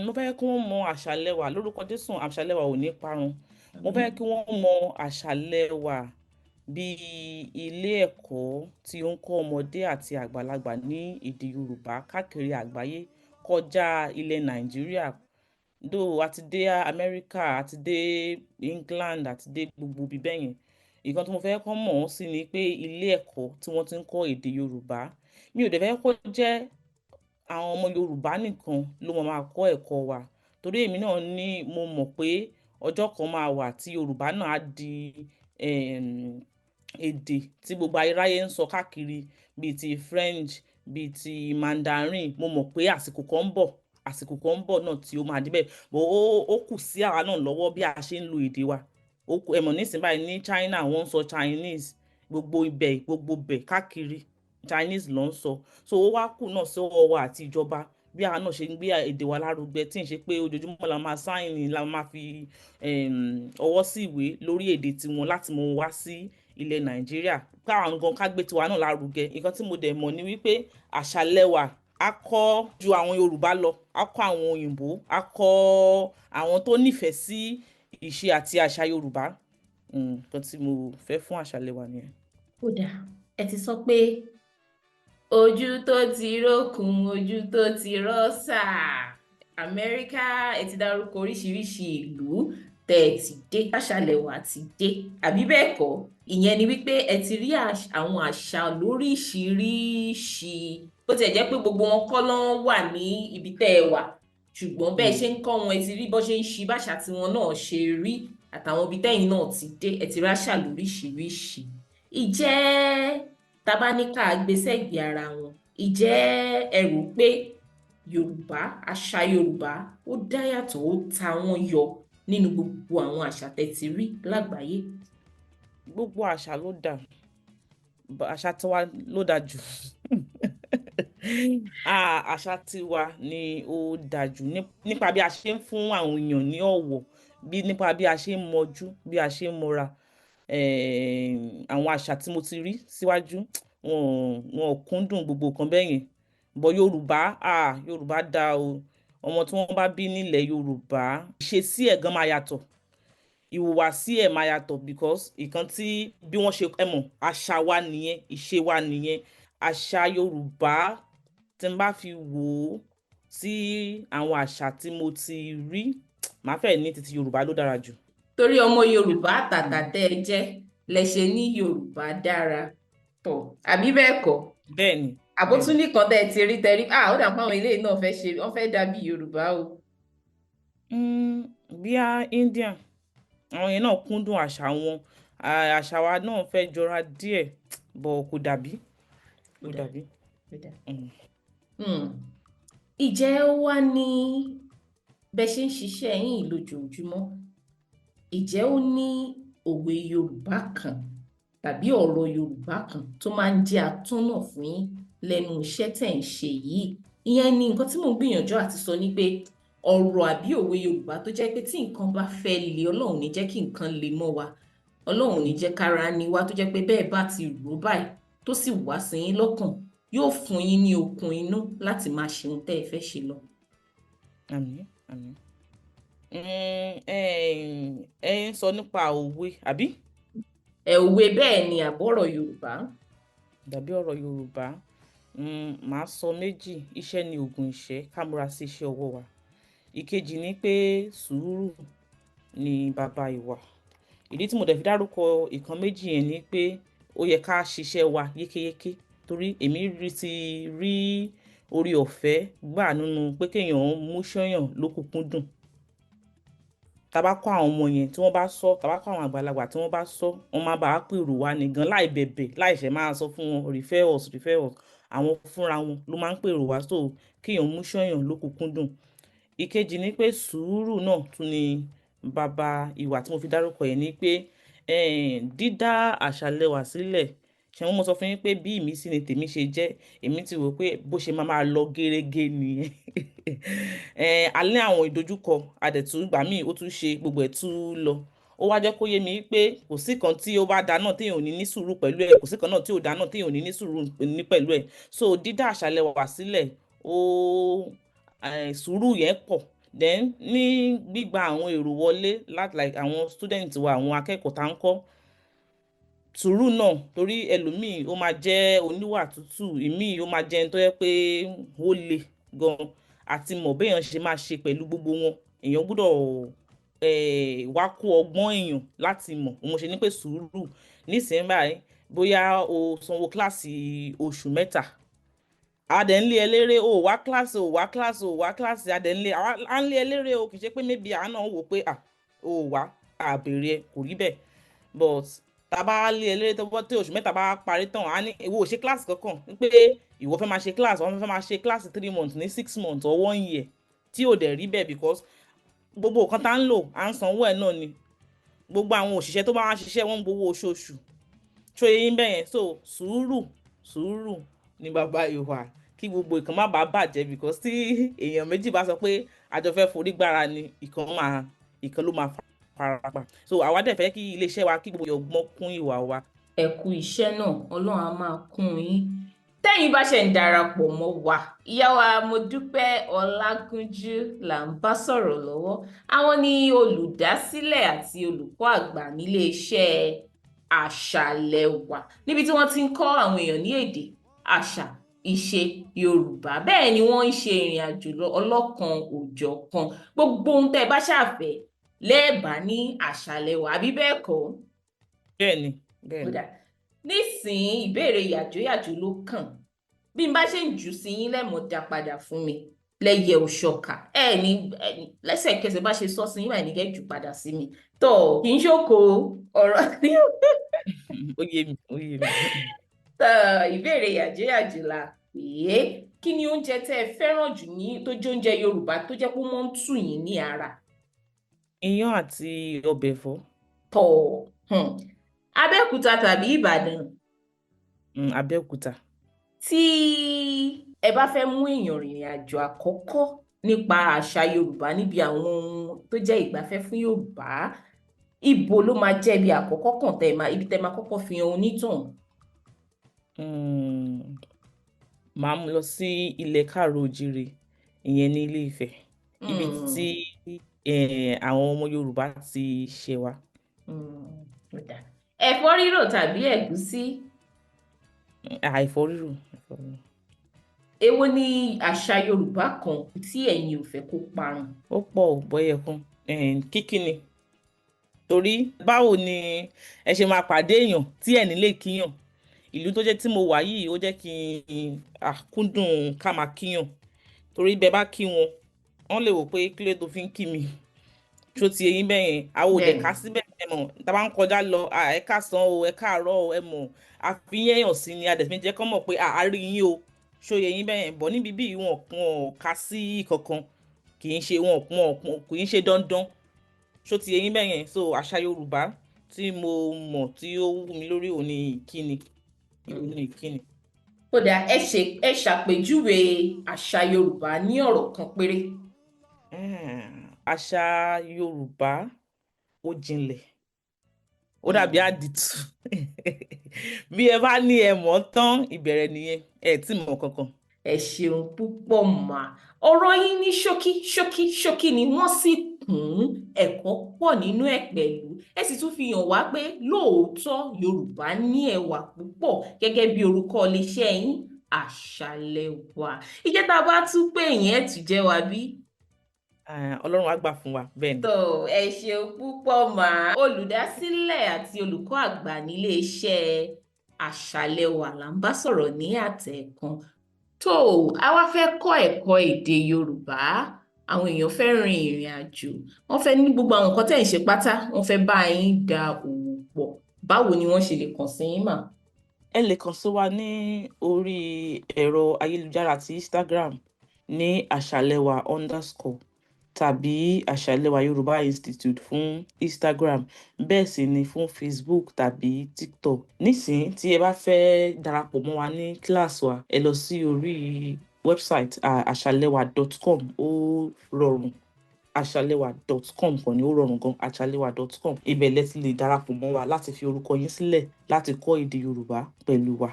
Mo fẹ́ kí wọ́n mọ Àṣàlẹ̀wà lórúkọ Jésù, Àṣàlẹ̀wà ò ní parun. Mo fẹ́ kí wọ́n mọ Àṣàlẹ̀wà bí ilé ẹ̀kọ́ tí ó ń kọ́ ọmọdé àti àgbàlagbà ní èdè Yorùbá káàkiri àgbáyé kọjá ilẹ̀ Nàìjíríà. Though a ti dé Amẹ́ríkà, a ti dé England, a ti dé gbogbo ibi bẹ́ẹ̀ yẹn. Ìkan tí mo fẹ́ kọ́ mọ̀ ọ́n sí ni pé ilé ẹ̀kọ́ tí wọ́n ti ń kọ́ èdè Yorùbá. Mi ò dẹ̀ fẹ́ kó jẹ́ àwọn ọmọ Yorùbá nìkan ló máa máa kọ́ ẹ̀kọ́ wa. Torí èmi náà ní mo mọ̀ pé ọjọ́ kan máa wà tí Yorùbá náà á di èdè tí gbogbo aráyé ń sọ káàkiri bíi ti French, bíi ti Mandarin. Mo mọ̀ pé àsìkò kan ń bọ̀, àsìkò kan ń bọ̀ náà tí ó máa di bẹ́ẹ̀. But ó kù sí àwa náà lọ́wọ́ bí a ṣe ń lo èdè wa. Ó kù, ẹ mọ̀ nísìnyí báyìí ní China wọ́n ń sọ Chinese, gbogbo ibẹ̀ káàkiri Chinese ló ń sọ. So ó wá kù náà sí ọwọ́ wa àti ìjọba bí àwa náà ṣe ń gbé èdè wa lárugẹ, tí ń ṣe pé ojoojúmọ́ la máa sign, la máa fi ọwọ́ sí ìwé lórí èdè tiwọn láti mú wá sí ilẹ̀ Nàìjíríà. Káwa gan ká gbé tiwa náà lárugẹ. Nǹkan tí mo dẹ̀ mọ̀ ni wípé Àṣàlẹ̀wà á kọ́ ju àwọn Yorùbá lọ, á kọ́ àwọn òyìnbó, á kọ́ àwọn tó nífẹ̀ẹ́ sí ìṣe àti àṣà Yorùbá. Nǹkan tí mo fẹ́ fún Àṣàlẹ̀wà nìyẹn. Ó dáa, ẹ ti sọ pé ojú tó ti rókun, ojú tó ti rọ́ṣà, Amẹ́ríkà, ẹ ti dárúkọ oríṣiríṣi ìlú tẹ́ ẹ ti dé, Àṣàlẹ̀wà ti dé, àbí bẹ́ẹ̀ kọ́? Ìyẹn ni wípé ẹ ti rí àwọn àṣà lóríṣiríṣi, bó tiẹ̀ jẹ́ pé gbogbo wọn kọ́ ló ń wà ní ibi tẹ́ ẹ wà, ṣùgbọ́n bẹ́ẹ̀ ṣe ń kọ́ wọn, ẹ ti rí bó ṣe ń ṣi, báṣà tiwọn náà ṣe rí, àtàwọn ibi tẹ́yìn náà ti dé, ẹ ti ráṣà lóríṣiríṣi. Ìjẹ́ tá bá ní ká gbé sẹ́gbẹ̀ẹ́ ara wọn, ìjẹ́ ẹ rò pé Yorùbá, àṣà Yorùbá ó dá yàtọ̀, ó ta wọ́n yọ nínú gbogbo àwọn àṣà tẹ́ ti rí lágbàáyé? Gbogbo àṣà ló dà, àṣà tiwa ló dà jù. Ah, àṣà tiwa ni ó dà jù nípa bí a ṣe ń fún àwọn èèyàn ní ọ̀wọ̀, bí nípa bí a ṣe ń mọjú, bí a ṣe ń mọra. Àwọn àṣà tí mo ti rí síwájú, wọn ò kúndùn gbogbo nǹkan bẹ́ẹ̀ yẹn. But Yorùbá, ah, Yorùbá dá o. Ọmọ tí wọ́n bá bí nílẹ̀ Yorùbá, ìṣesí ẹ̀ gan máa yàtọ̀, ìhùwàsí ẹ̀ máa yàtọ̀, because ìkan tí bí wọ́n ṣe, ẹ mọ̀, àṣà wa nìyẹn, ìṣe wa nìyẹn. Àṣà Yorùbá, tí n bá fi wò ó sí àwọn àṣà tí mo ti rí, màá fẹ́ ní títí Yorùbá ló dára jù. Torí ọmọ Yorùbá àtàtà tẹ́ ẹ jẹ́ lẹ ṣe ní Yorùbá dára tọ̀, àbí bẹ́ẹ̀ kọ́? Bẹ́ẹ̀ ni. Àbótún nìkan tẹ́ ẹ ti rí tẹ́ rí, ah, ó dà pé àwọn eléyìí náà fẹ́ ṣe, wọ́n fẹ́ dàbí Yorùbá o. Bíi India, àwọn yẹn náà kúndùn àṣà wọn. Àṣà wa náà fẹ́ jọra díẹ̀, but kò dàbí, kò dàbí. Ìjẹ́ ó wá ní bẹ́ ṣe ń ṣiṣẹ́ yín lójoojúmọ́, ìjẹ́ ó ní òwe Yorùbá kan tàbí ọ̀rọ̀ Yorùbá kan tó máa ń jẹ́ atọ́nà fún yín lẹ́nu iṣẹ́ tẹ̀ ń ṣe yìí? Ìyẹn ni nǹkan tí mò ń gbìyànjú àti sọ, ni pé ọ̀rọ̀ àbí òwe Yorùbá tó jẹ́ pé tí nǹkan bá fẹ́ le, Ọlọ́run ní jẹ́ kí nǹkan le mọ́ wa, Ọlọ́run ní jẹ́ kára ni wá, tó jẹ́ pé bẹ́ẹ̀ bá ti rò báyìí tó sì wá sí yín lọ́kàn, yóò fún yín ní okun inú láti máa ṣe ohun tẹ́ ẹ fẹ́ ṣe lọ. Àmín, àmín. Ẹ ń sọ nípa òwe, àbí? Ẹ, òwe, bẹ́ẹ̀ ni, àbọ̀rọ̀ Yorùbá. Dàbí ọ̀rọ̀ Yorùbá. Màá sọ méjì. Iṣẹ́ ni ògùn ìṣẹ́, ká múra sí iṣẹ́ ọwọ́ wa. Ìkejì ni pé sùúrù ni bàbá ìwà. Ìdí tí mo dẹ̀ fi dárúkọ ìkan méjì yẹn ni pé ó yẹ ká ṣiṣẹ́ wa yékéyéké, torí èmi rí ti rí orí ọ̀fẹ́ gbà nínú pé kéèyàn mú ṣọ́yàn lókùnkúndùn. Tá bá kọ́ àwọn ọmọ yẹn tí wọ́n bá sọ, tá bá kọ́ àwọn àgbàlagbà tí wọ́n bá sọ, wọ́n máa bá a pèrò wá ní gan láì bẹ̀bẹ̀, láì ṣẹ̀ máa sọ fún wọn, "Refer us, refer us." Àwọn fúnra wọn ló máa ń pèrò wá. So kéèyàn mú ṣọ́yàn lókùnkúndùn. Ìkejì ni pé sùúrù náà tún ni bàbá ìwà tí mo fi dárúkọ yẹn, ni pé dídá Àṣàlẹwà sílẹ̀, ṣé mo sọ fún yín pé bí ìmísí ni tèmi ṣe jẹ́, èmi ti wò pé bó ṣe máa máa lọ gẹ́rẹ́gẹ́ nìyẹn. A ní àwọn ìdojúkọ, a dẹ̀ tún ìgbà míì ó tún ṣe gbogbo ẹ̀ tún lọ. Ó wá jẹ́ kó yé mi pé kò sí kan tí ó bá da náà tí èèyàn ò ní ní sùúrù pẹ̀lú ẹ̀, kò sí kan náà tí ò da náà tí èèyàn ò ní ní sùúrù ní pẹ̀lú ẹ̀. So dídá Àṣàlẹwà sílẹ̀, ó sùúrù yẹn pọ̀. Then ní gbígba àwọn èrò wọlé láti, like, àwọn student wa, àwọn akẹ́kọ̀ọ́ tá ń kọ́, sùúrù náà, torí ẹlòmíì ó máa jẹ́ oníwà tútù, ìmíì ó máa jẹ́ ẹni tó jẹ́ pé ó le gan, àti mọ̀ béèyàn ṣe máa ṣe pẹ̀lú gbogbo wọn, èèyàn gbọ́dọ̀ wá kó ọgbọ́n èèyàn láti mọ̀. Mo ṣe ní pé sùúrù nísìnyí báyìí, bóyá o sanwó kíláàsì oṣù 3, a dẹ̀ ń lé eléré, o wá kíláàsì, o wá kíláàsì, o wá kíláàsì, a dẹ̀ ń lé, à ń lé eléré o. Kì í ṣe pé maybe àá náà wò pé à o wá à béèrè ẹ, kò rí bẹ́ẹ̀. But tá a bá lé eléré tó bọ́ tí oṣù 3 bá parí tán, á ní ìwọ ò ṣe kíláàsì kankan, pé ìwọ fẹ́ máa ṣe kíláàsì, wọ́n fẹ́ máa ṣe kíláàsì 3 months ní 6 months or one year, tí ò dẹ̀ rí bẹ́ẹ̀, because gbogbo nǹkan tá ń lò, à ń sanwó ẹ̀ náà ni. Gbogbo àwọn òṣìṣẹ́ tó bá wá ṣiṣẹ́, wọ́n ń gbowó oṣooṣù. Ṣó yé yín bẹ́yẹn? So sùúrù, sùúrù ni bàbá ìwà, kí gbogbo ìkan má bàa bàjẹ́, because tí èèyàn méjì bá sọ pé àjọ fẹ́ forí gbára ni, ìkan máa, ìkan ló máa farapa. So àwa dẹ̀ fẹ́ kí iléeṣẹ́ wa, kí gbogbo ọgbọ́n kún ìwà wa. Ẹ kú iṣẹ́ náà, Ọlọ́run á máa kún yín. Tẹ́yin bá ṣe ń darapọ̀ mọ́ wa, ìyá wa Modúpẹ́ Ọlágúnjú là ń bá sọ̀rọ̀ lọ́wọ́. Àwọn ni olùdásílẹ̀ àti olùkọ́ àgbà níléeṣẹ́ Àṣàlẹwà, níbi tí wọ́n ti ń kọ́ àwọn èèyàn ní èdè, àṣà, ìṣe Yorùbá. Bẹ́ẹ̀ ni wọ́n ń ṣe ìrìn àjò ọlọ́kan òjọ̀kan. Gbogbo ohun tẹ́ ẹ bá ṣàfẹ́ lẹ́ẹ̀bà ní Àṣàlẹwà, àbí bẹ́ẹ̀ kọ́? Bẹ́ẹ̀ni, bẹ́ẹ̀ni. Kódà nísìnyí, ìbéèrè yàjóyàjó ló kàn. Bí n bá ṣe ń jù sí yín lẹ́mọ̀ọ́ dá padà fún mi lẹ́yẹ òṣọkà ẹ ní lẹ́sẹ̀kẹsẹ̀. Bá ṣe sọ sí yín báyìí ní kẹ́ jù padà sí mi tó, kì í ṣòkò ọ̀rọ̀ ní. Ó yé mi, ó yé mi. Tó, ìbéèrè yàjóyàjó la pè é. Kí ni oúnjẹ tẹ́ ẹ fẹ́ràn jù ní tó jẹ́ oúnjẹ Yorùbá tó jẹ́ pé ó máa ń tù yín ní ara? Iyán àti ọbẹ̀ ẹ̀fọ́. Tọ̀, Abẹ́òkúta tàbí Ìbàdàn? Abẹ́òkúta. Tí ẹ bá fẹ́ mú èèyàn rìnrìn àjò àkọ́kọ́ nípa àṣà Yorùbá, níbi àwọn ohun tó jẹ́ ìgbafẹ́ fún Yorùbá, ibo ló máa jẹ́ ibi àkọ́kọ́ kàn tẹ́ ẹ máa, ibi tẹ́ ẹ máa kọ́kọ́ fi hàn onítọ̀hún? Màá mú lọ sí ilẹ̀ káàárọ̀ oòjíire, ìyẹn ní Ilé Ifẹ̀. Ibi tí àwọn ọmọ Yorùbá ti ṣe wá. Ó dáa. Ẹ̀fọ́ rírò tàbí ẹ̀gúsí? Ẹ̀fọ́ rírò, ẹ̀fọ́ rírò. Èwo ni àṣà Yorùbá kan tí ẹ̀yin ò fẹ́ kó parun? Ó pọ̀ ò bọ́yẹ̀ kan. Kíkí ni. Torí báwo ni ẹ ṣe máa pàdé èèyàn tí ẹ̀ ní lè kíyàn? Ìlú tó jẹ́ tí mo wà yìí, ó jẹ́ kí n kúndùn ká máa kíyàn. Torí bẹ́ẹ̀ bá kí wọn, wọ́n lè wò pé kí ló tó fi ń kí mi. Ṣó ti eyín bẹ́ẹ̀ yẹn? Àwọn òde ká síbẹ̀, ẹ mọ̀, tá a bá ń kọjá lọ, ẹ káàsán o, ẹ káàárọ̀ o, ẹ mọ̀, a fi yẹn hàn sí ni, a dẹ̀ fi jẹ́ kán mọ̀ pé a rí yín o. Ṣó yé yín bẹ́ẹ̀ yẹn? Bọ̀ níbi bí wọn ò ká sí kankan, kì í ṣe wọn kì í ṣe dandan. Ṣó ti eyín bẹ́ẹ̀ yẹn? So àṣà Yorùbá tí mo mọ̀ tí ó wù mí lórí òun ni ìkíni. Òun ni ìkíni. Ó dáa, ẹ ṣe ẹ ṣàpèjúwe àṣà Yorùbá ní ọ̀rọ̀ kan péré. Àṣà Yorùbá ó jinlẹ̀, ó dàbí àdìtú. Bí ẹ bá ní ẹ mọ̀ tán, ìbẹ̀rẹ̀ nìyẹn, ẹ tí mọ̀ kankan. Ẹ ṣeun púpọ̀ mà. Ọ̀rọ̀ yín ní ṣókí ṣókí ṣókí ni wọ́n sì kún, ẹ̀kọ́ pọ̀ nínú ẹ̀ pẹ̀lú. Ẹ sì tún fi hàn wá pé lóòótọ́ Yorùbá ní ẹwà púpọ̀ gẹ́gẹ́ bí orúkọ iléeṣẹ́ yín, Àṣàlẹwà. Ìjẹ́ tá a bá tún pè yín, ẹ̀ tún jẹ́ wa bí? Ọlọ́run á gbà fún wa, bẹ́ẹ̀ ni. Tó, ẹ ṣeun púpọ̀ mà. Olùdásílẹ̀ àti olùkọ́ àgbà níléeṣẹ́ Àṣàlẹwà là ń bá sọ̀rọ̀ ní àtẹ̀ẹ̀kan. Tó, a wá fẹ́ kọ́ ẹ̀kọ́ èdè Yorùbá. Àwọn èèyàn fẹ́ rin ìrìn àjò, wọ́n fẹ́ ní gbogbo àwọn nǹkan tẹ́ ń ṣe pátá, wọ́n fẹ́ bá yín da òwò pọ̀. Báwo ni wọ́n ṣe lè kàn sí yín mà? Ẹ lè kàn sí wa ní orí ẹ̀rọ ayélujára ti Instagram ní àṣàlẹwà_ tàbí Àṣàlẹwà Yorùbá Institute fún Instagram, bẹ́ẹ̀ sì ni fún Facebook tàbí TikTok. Nísìnyí tí ẹ bá fẹ́ darapọ̀ mọ́ wa ní kíláàsì wa, ẹ lọ sí orí website àṣàlẹwà.com, ó rọrùn. Àṣàlẹwà.com kan ni ó rọrùn gan, àṣàlẹwà.com. Ibẹ̀ lẹ ti lè darapọ̀ mọ́ wa láti fi orúkọ yín sílẹ̀ láti kọ́ èdè Yorùbá pẹ̀lú wa.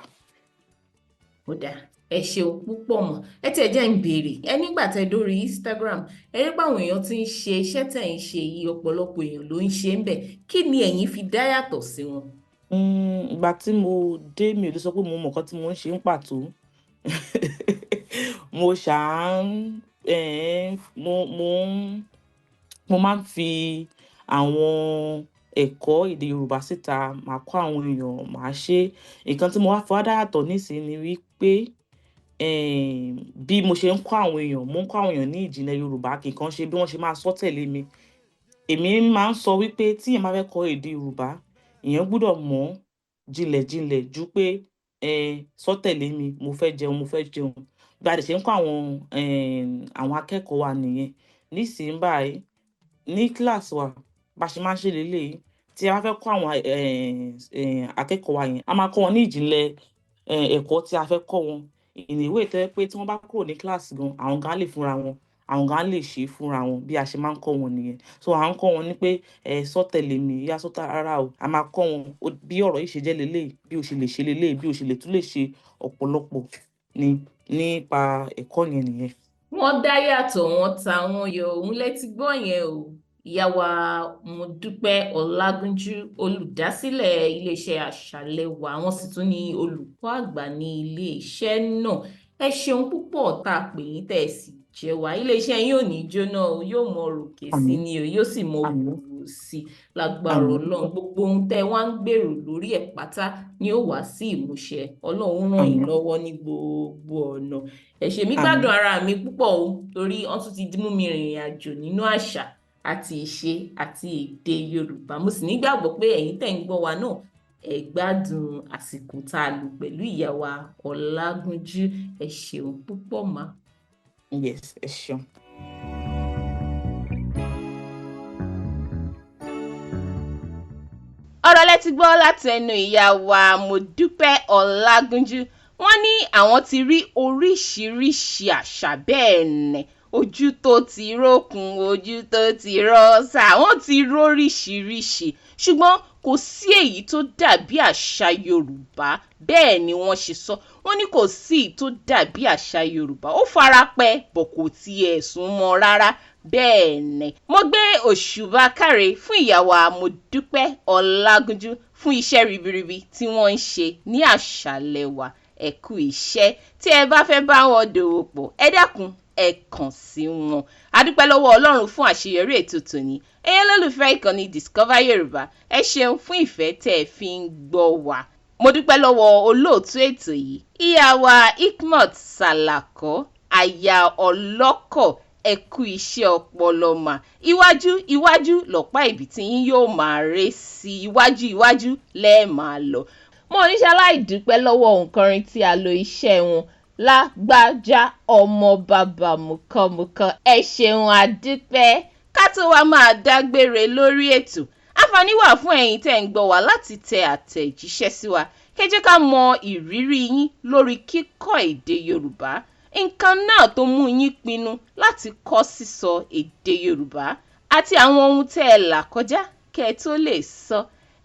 Ó dáa, ẹ ṣeun púpọ̀ mọ́. Ẹ tiẹ̀ jẹ́ ń béèrè ẹ, nígbà tẹ́ dórí Instagram, ẹ rí pé àwọn èèyàn ti ń ṣe iṣẹ́ tẹ̀ ń ṣe yìí, ọ̀pọ̀lọpọ̀ èèyàn ló ń ṣe ń bẹ̀. Kí ni ẹ̀yin fi dá yàtọ̀ sí wọn? Ìgbà tí mo dé, mi ò lè sọ pé mo mọ̀ nǹkan tí mo ń ṣe ń pàtó. Mo ṣáà ń mo mo ń mo máa ń fi àwọn ẹ̀kọ́ èdè Yorùbá síta, màá kọ́ àwọn èèyàn, màá ṣe. Nǹkan tí mo wá fi wá dá yàtọ̀ nísìnyí ni wípé bí mo ṣe ń kọ́ àwọn èèyàn, mo ń kọ́ àwọn èèyàn ní ìjìnlẹ̀ Yorùbá, kì í kàn ṣe bí wọ́n ṣe máa sọ tẹ̀lé mi. Èmi máa ń sọ wípé tí èèyàn bá fẹ́ kọ́ èdè Yorùbá, èèyàn gbọdọ̀ mọ̀ jinlẹ̀ jinlẹ̀ ju pé sọ tẹ̀lé mi, mo fẹ́ jẹun, mo fẹ́ jẹun. Bí a dẹ̀ ṣe ń kọ́ àwọn akẹ́kọ̀ọ́ wa nìyẹn. Nísìnyí báyìí, ní kíláàsì wa, bá ṣe máa ń ṣe lélẹ̀yìí, tí a bá fẹ́ kọ́ àwọn akẹ́kọ̀ọ́ wa yẹn, a máa kọ́ wọn ní ìjìnlẹ̀ ẹ̀kọ́ tí a fẹ́ kọ́ wọn. In a way tó jẹ́ pé tí wọ́n bá kúrò ní kíláàsì gan, àwọn gan á lè fúnra wọn, àwọn gan á lè ṣe fúnra wọn bí a ṣe máa ń kọ́ wọn nìyẹn. So à ń kọ́ wọn ní pé ẹ sọ tẹ̀lé mi, ìyá sọ tá rárá o. A máa kọ́ wọn bí ọ̀rọ̀ yìí ṣe jẹ́ lélẹ̀yìí, bí o ṣe lè ṣe lélẹ̀yìí, bí o ṣe lè tún lè ṣe ọ̀pọ̀lọpọ̀ ní nípa ẹ̀kọ́ yẹn nìyẹn. Wọ́n dá yàtọ̀, wọ́n ta wọ́n yọ. Òun lẹ ti gbọ́ yẹn o. Ìyá wa Mọ́dúpẹ́ Ọlágúnjú, olùdásílẹ̀ iléeṣẹ́ Àṣàlẹwà, wọ́n sì tún ní olùkọ́ àgbà ní iléeṣẹ́ náà. Ẹ ṣeun púpọ̀ tá a pè yín tẹ́ ẹ sì jẹ́ wá. Iléeṣẹ́ yín ò ní jóná o, yóò mọ ròkè sí Àmín. ni o, yóò sì mọ Àmín. gbòòrò sí i lágbára Àmín. Ọlọ́run. Gbogbo ohun tẹ́ wá ń gbèrò lórí ẹ̀ pátá ni ó wá sí ìmúṣẹ. Ọlọ́run ràn yín Àmín. lọ́wọ́ ní gbogbo ọ̀nà. Ẹ ṣé, mi Àmín. gbádùn ara mi púpọ̀ o, torí wọ́n tún ti mú mi rìnrìn àjò nínú àṣà àti ìṣe àti èdè Yorùbá. Mo sì nígbàgbọ́ pé ẹ̀yin tẹ́ ń gbọ́ wa náà, ẹ gbádùn àsìkò tá a lò pẹ̀lú ìyá wa Ọlágúnjú. Ẹ ṣeun púpọ̀ mà. Yes, ẹ ṣeun. Ọ̀rọ̀ lẹ ti gbọ́ látẹnu ìyá wa Mọ́dúpẹ́ Ọlágúnjú. Wọ́n ní àwọn ti rí oríṣiríṣi àṣà bẹ́ẹ̀ nẹ̀. Ojú tó ti rókun, ojú tó ti rọ́sà, wọ́n ti róríṣiríṣi, ṣùgbọ́n kò sí èyí tó dàbí àṣà Yorùbá. Bẹ́ẹ̀ ni wọ́n ṣe sọ, wọ́n ní kò sí èyí tó dàbí àṣà Yorùbá. Ó fara pẹ́ bọ̀, kò tiẹ̀ sún mọ́ rárá. Bẹ́ẹ̀ ni mo gbé òṣùbà káre fún ìyàwó Àmọ̀dúpẹ́ Ọlágúnjú fún iṣẹ́ ribiribi tí wọ́n ń ṣe ní àṣàlẹ̀ wa. Ẹ kú iṣẹ́. Tí ẹ bá fẹ́ bá wọn dòwò pọ̀, ẹ dákun, ẹ kàn sí wọn. A dúpẹ́ lọ́wọ́ Ọlọ́run fún àṣeyọrí ètò tòní. Ẹ̀yin olólùfẹ́ ìkànnì Discover Yorùbá, ẹ ṣeun fún ìfẹ́ tẹ́ ẹ fi ń gbọ́ wa. Mo dúpẹ́ lọ́wọ́ olóòtú ètò yìí, ìyá wa Ikmot Salako, aya ọlọ́kọ̀. Ẹ kú iṣẹ́ ọpọlọ mà. Iwájú iwájú lọ̀pá ìbí tí yín yóò máa ré sí, iwájú iwájú lẹ́ẹ̀ máa lọ. Mo ní ṣaláì dúpẹ́ lọ́wọ́ òǹkọrin tí a lo iṣẹ́ wọn, Lágbájá ọmọ bàbá mùkọ́mùkọ́. Ẹ ṣeun, àdúpẹ́. Ká tó wá máa dágbére lórí ètò, àǹfààní wà fún ẹ̀yin tẹ́ ń gbọ́ wá láti tẹ àtẹ̀jíṣẹ́ sí wa, kẹ́ jẹ́ ká mọ ìrírí yín lórí kíkọ́ èdè Yorùbá, nǹkan náà tó mú yín pinnu láti kọ́ sísọ èdè Yorùbá, àti àwọn ohun tẹ́ ẹ là kọjá kẹ́ ẹ tó lè sọ.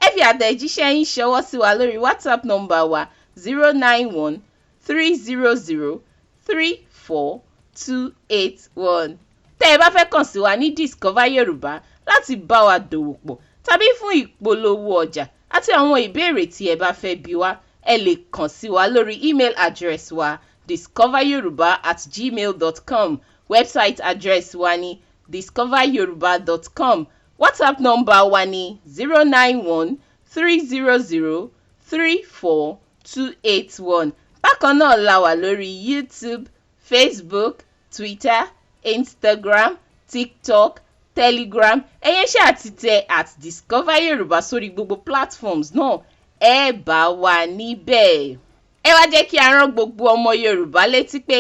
Ẹ fi àtẹ̀jíṣẹ́ yín ṣọwọ́ sí wa lórí WhatsApp nọ́mbà wa, 09130034281. Tẹ́ ẹ bá fẹ́ kàn sí wa ní Discover Yorùbá láti bá wa dòwò pọ̀ tàbí fún ìpolówó ọjà àti àwọn ìbéèrè tí ẹ bá fẹ́ bi wá, ẹ lè kàn sí wa lórí email address wa, discoveryoruba@gmail.com. Website address wa ní discoveryoruba.com. WhatsApp nọ́mbà wa ní 09130034281. Bákan náà la wà lórí YouTube, Facebook, Twitter, Instagram, TikTok, Telegram. Ẹ̀yẹn ṣáà ti tẹ @DiscoverYorùbá sórí gbogbo platforms náà, ẹ bá wa níbẹ̀. Ẹ wá jẹ́ kí a rán gbogbo ọmọ Yorùbá létí pé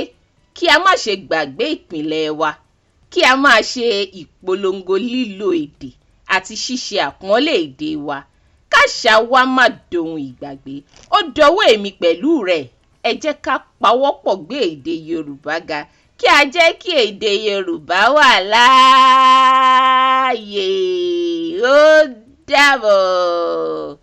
kí a má ṣe gbàgbé ìpìlẹ̀ wa, kí a máa ṣe ìpolongo lílo èdè àti ṣíṣe àpọ́nlé èdè wa, káṣà wa má dohun ìgbàgbé. Ó dọwọ́ èmi pẹ̀lú rẹ̀. Ẹ jẹ́ ká pawọ́pọ̀ gbé èdè Yorùbá ga, kí a jẹ́ kí èdè Yorùbá wà láàyè. Ó dàbọ̀.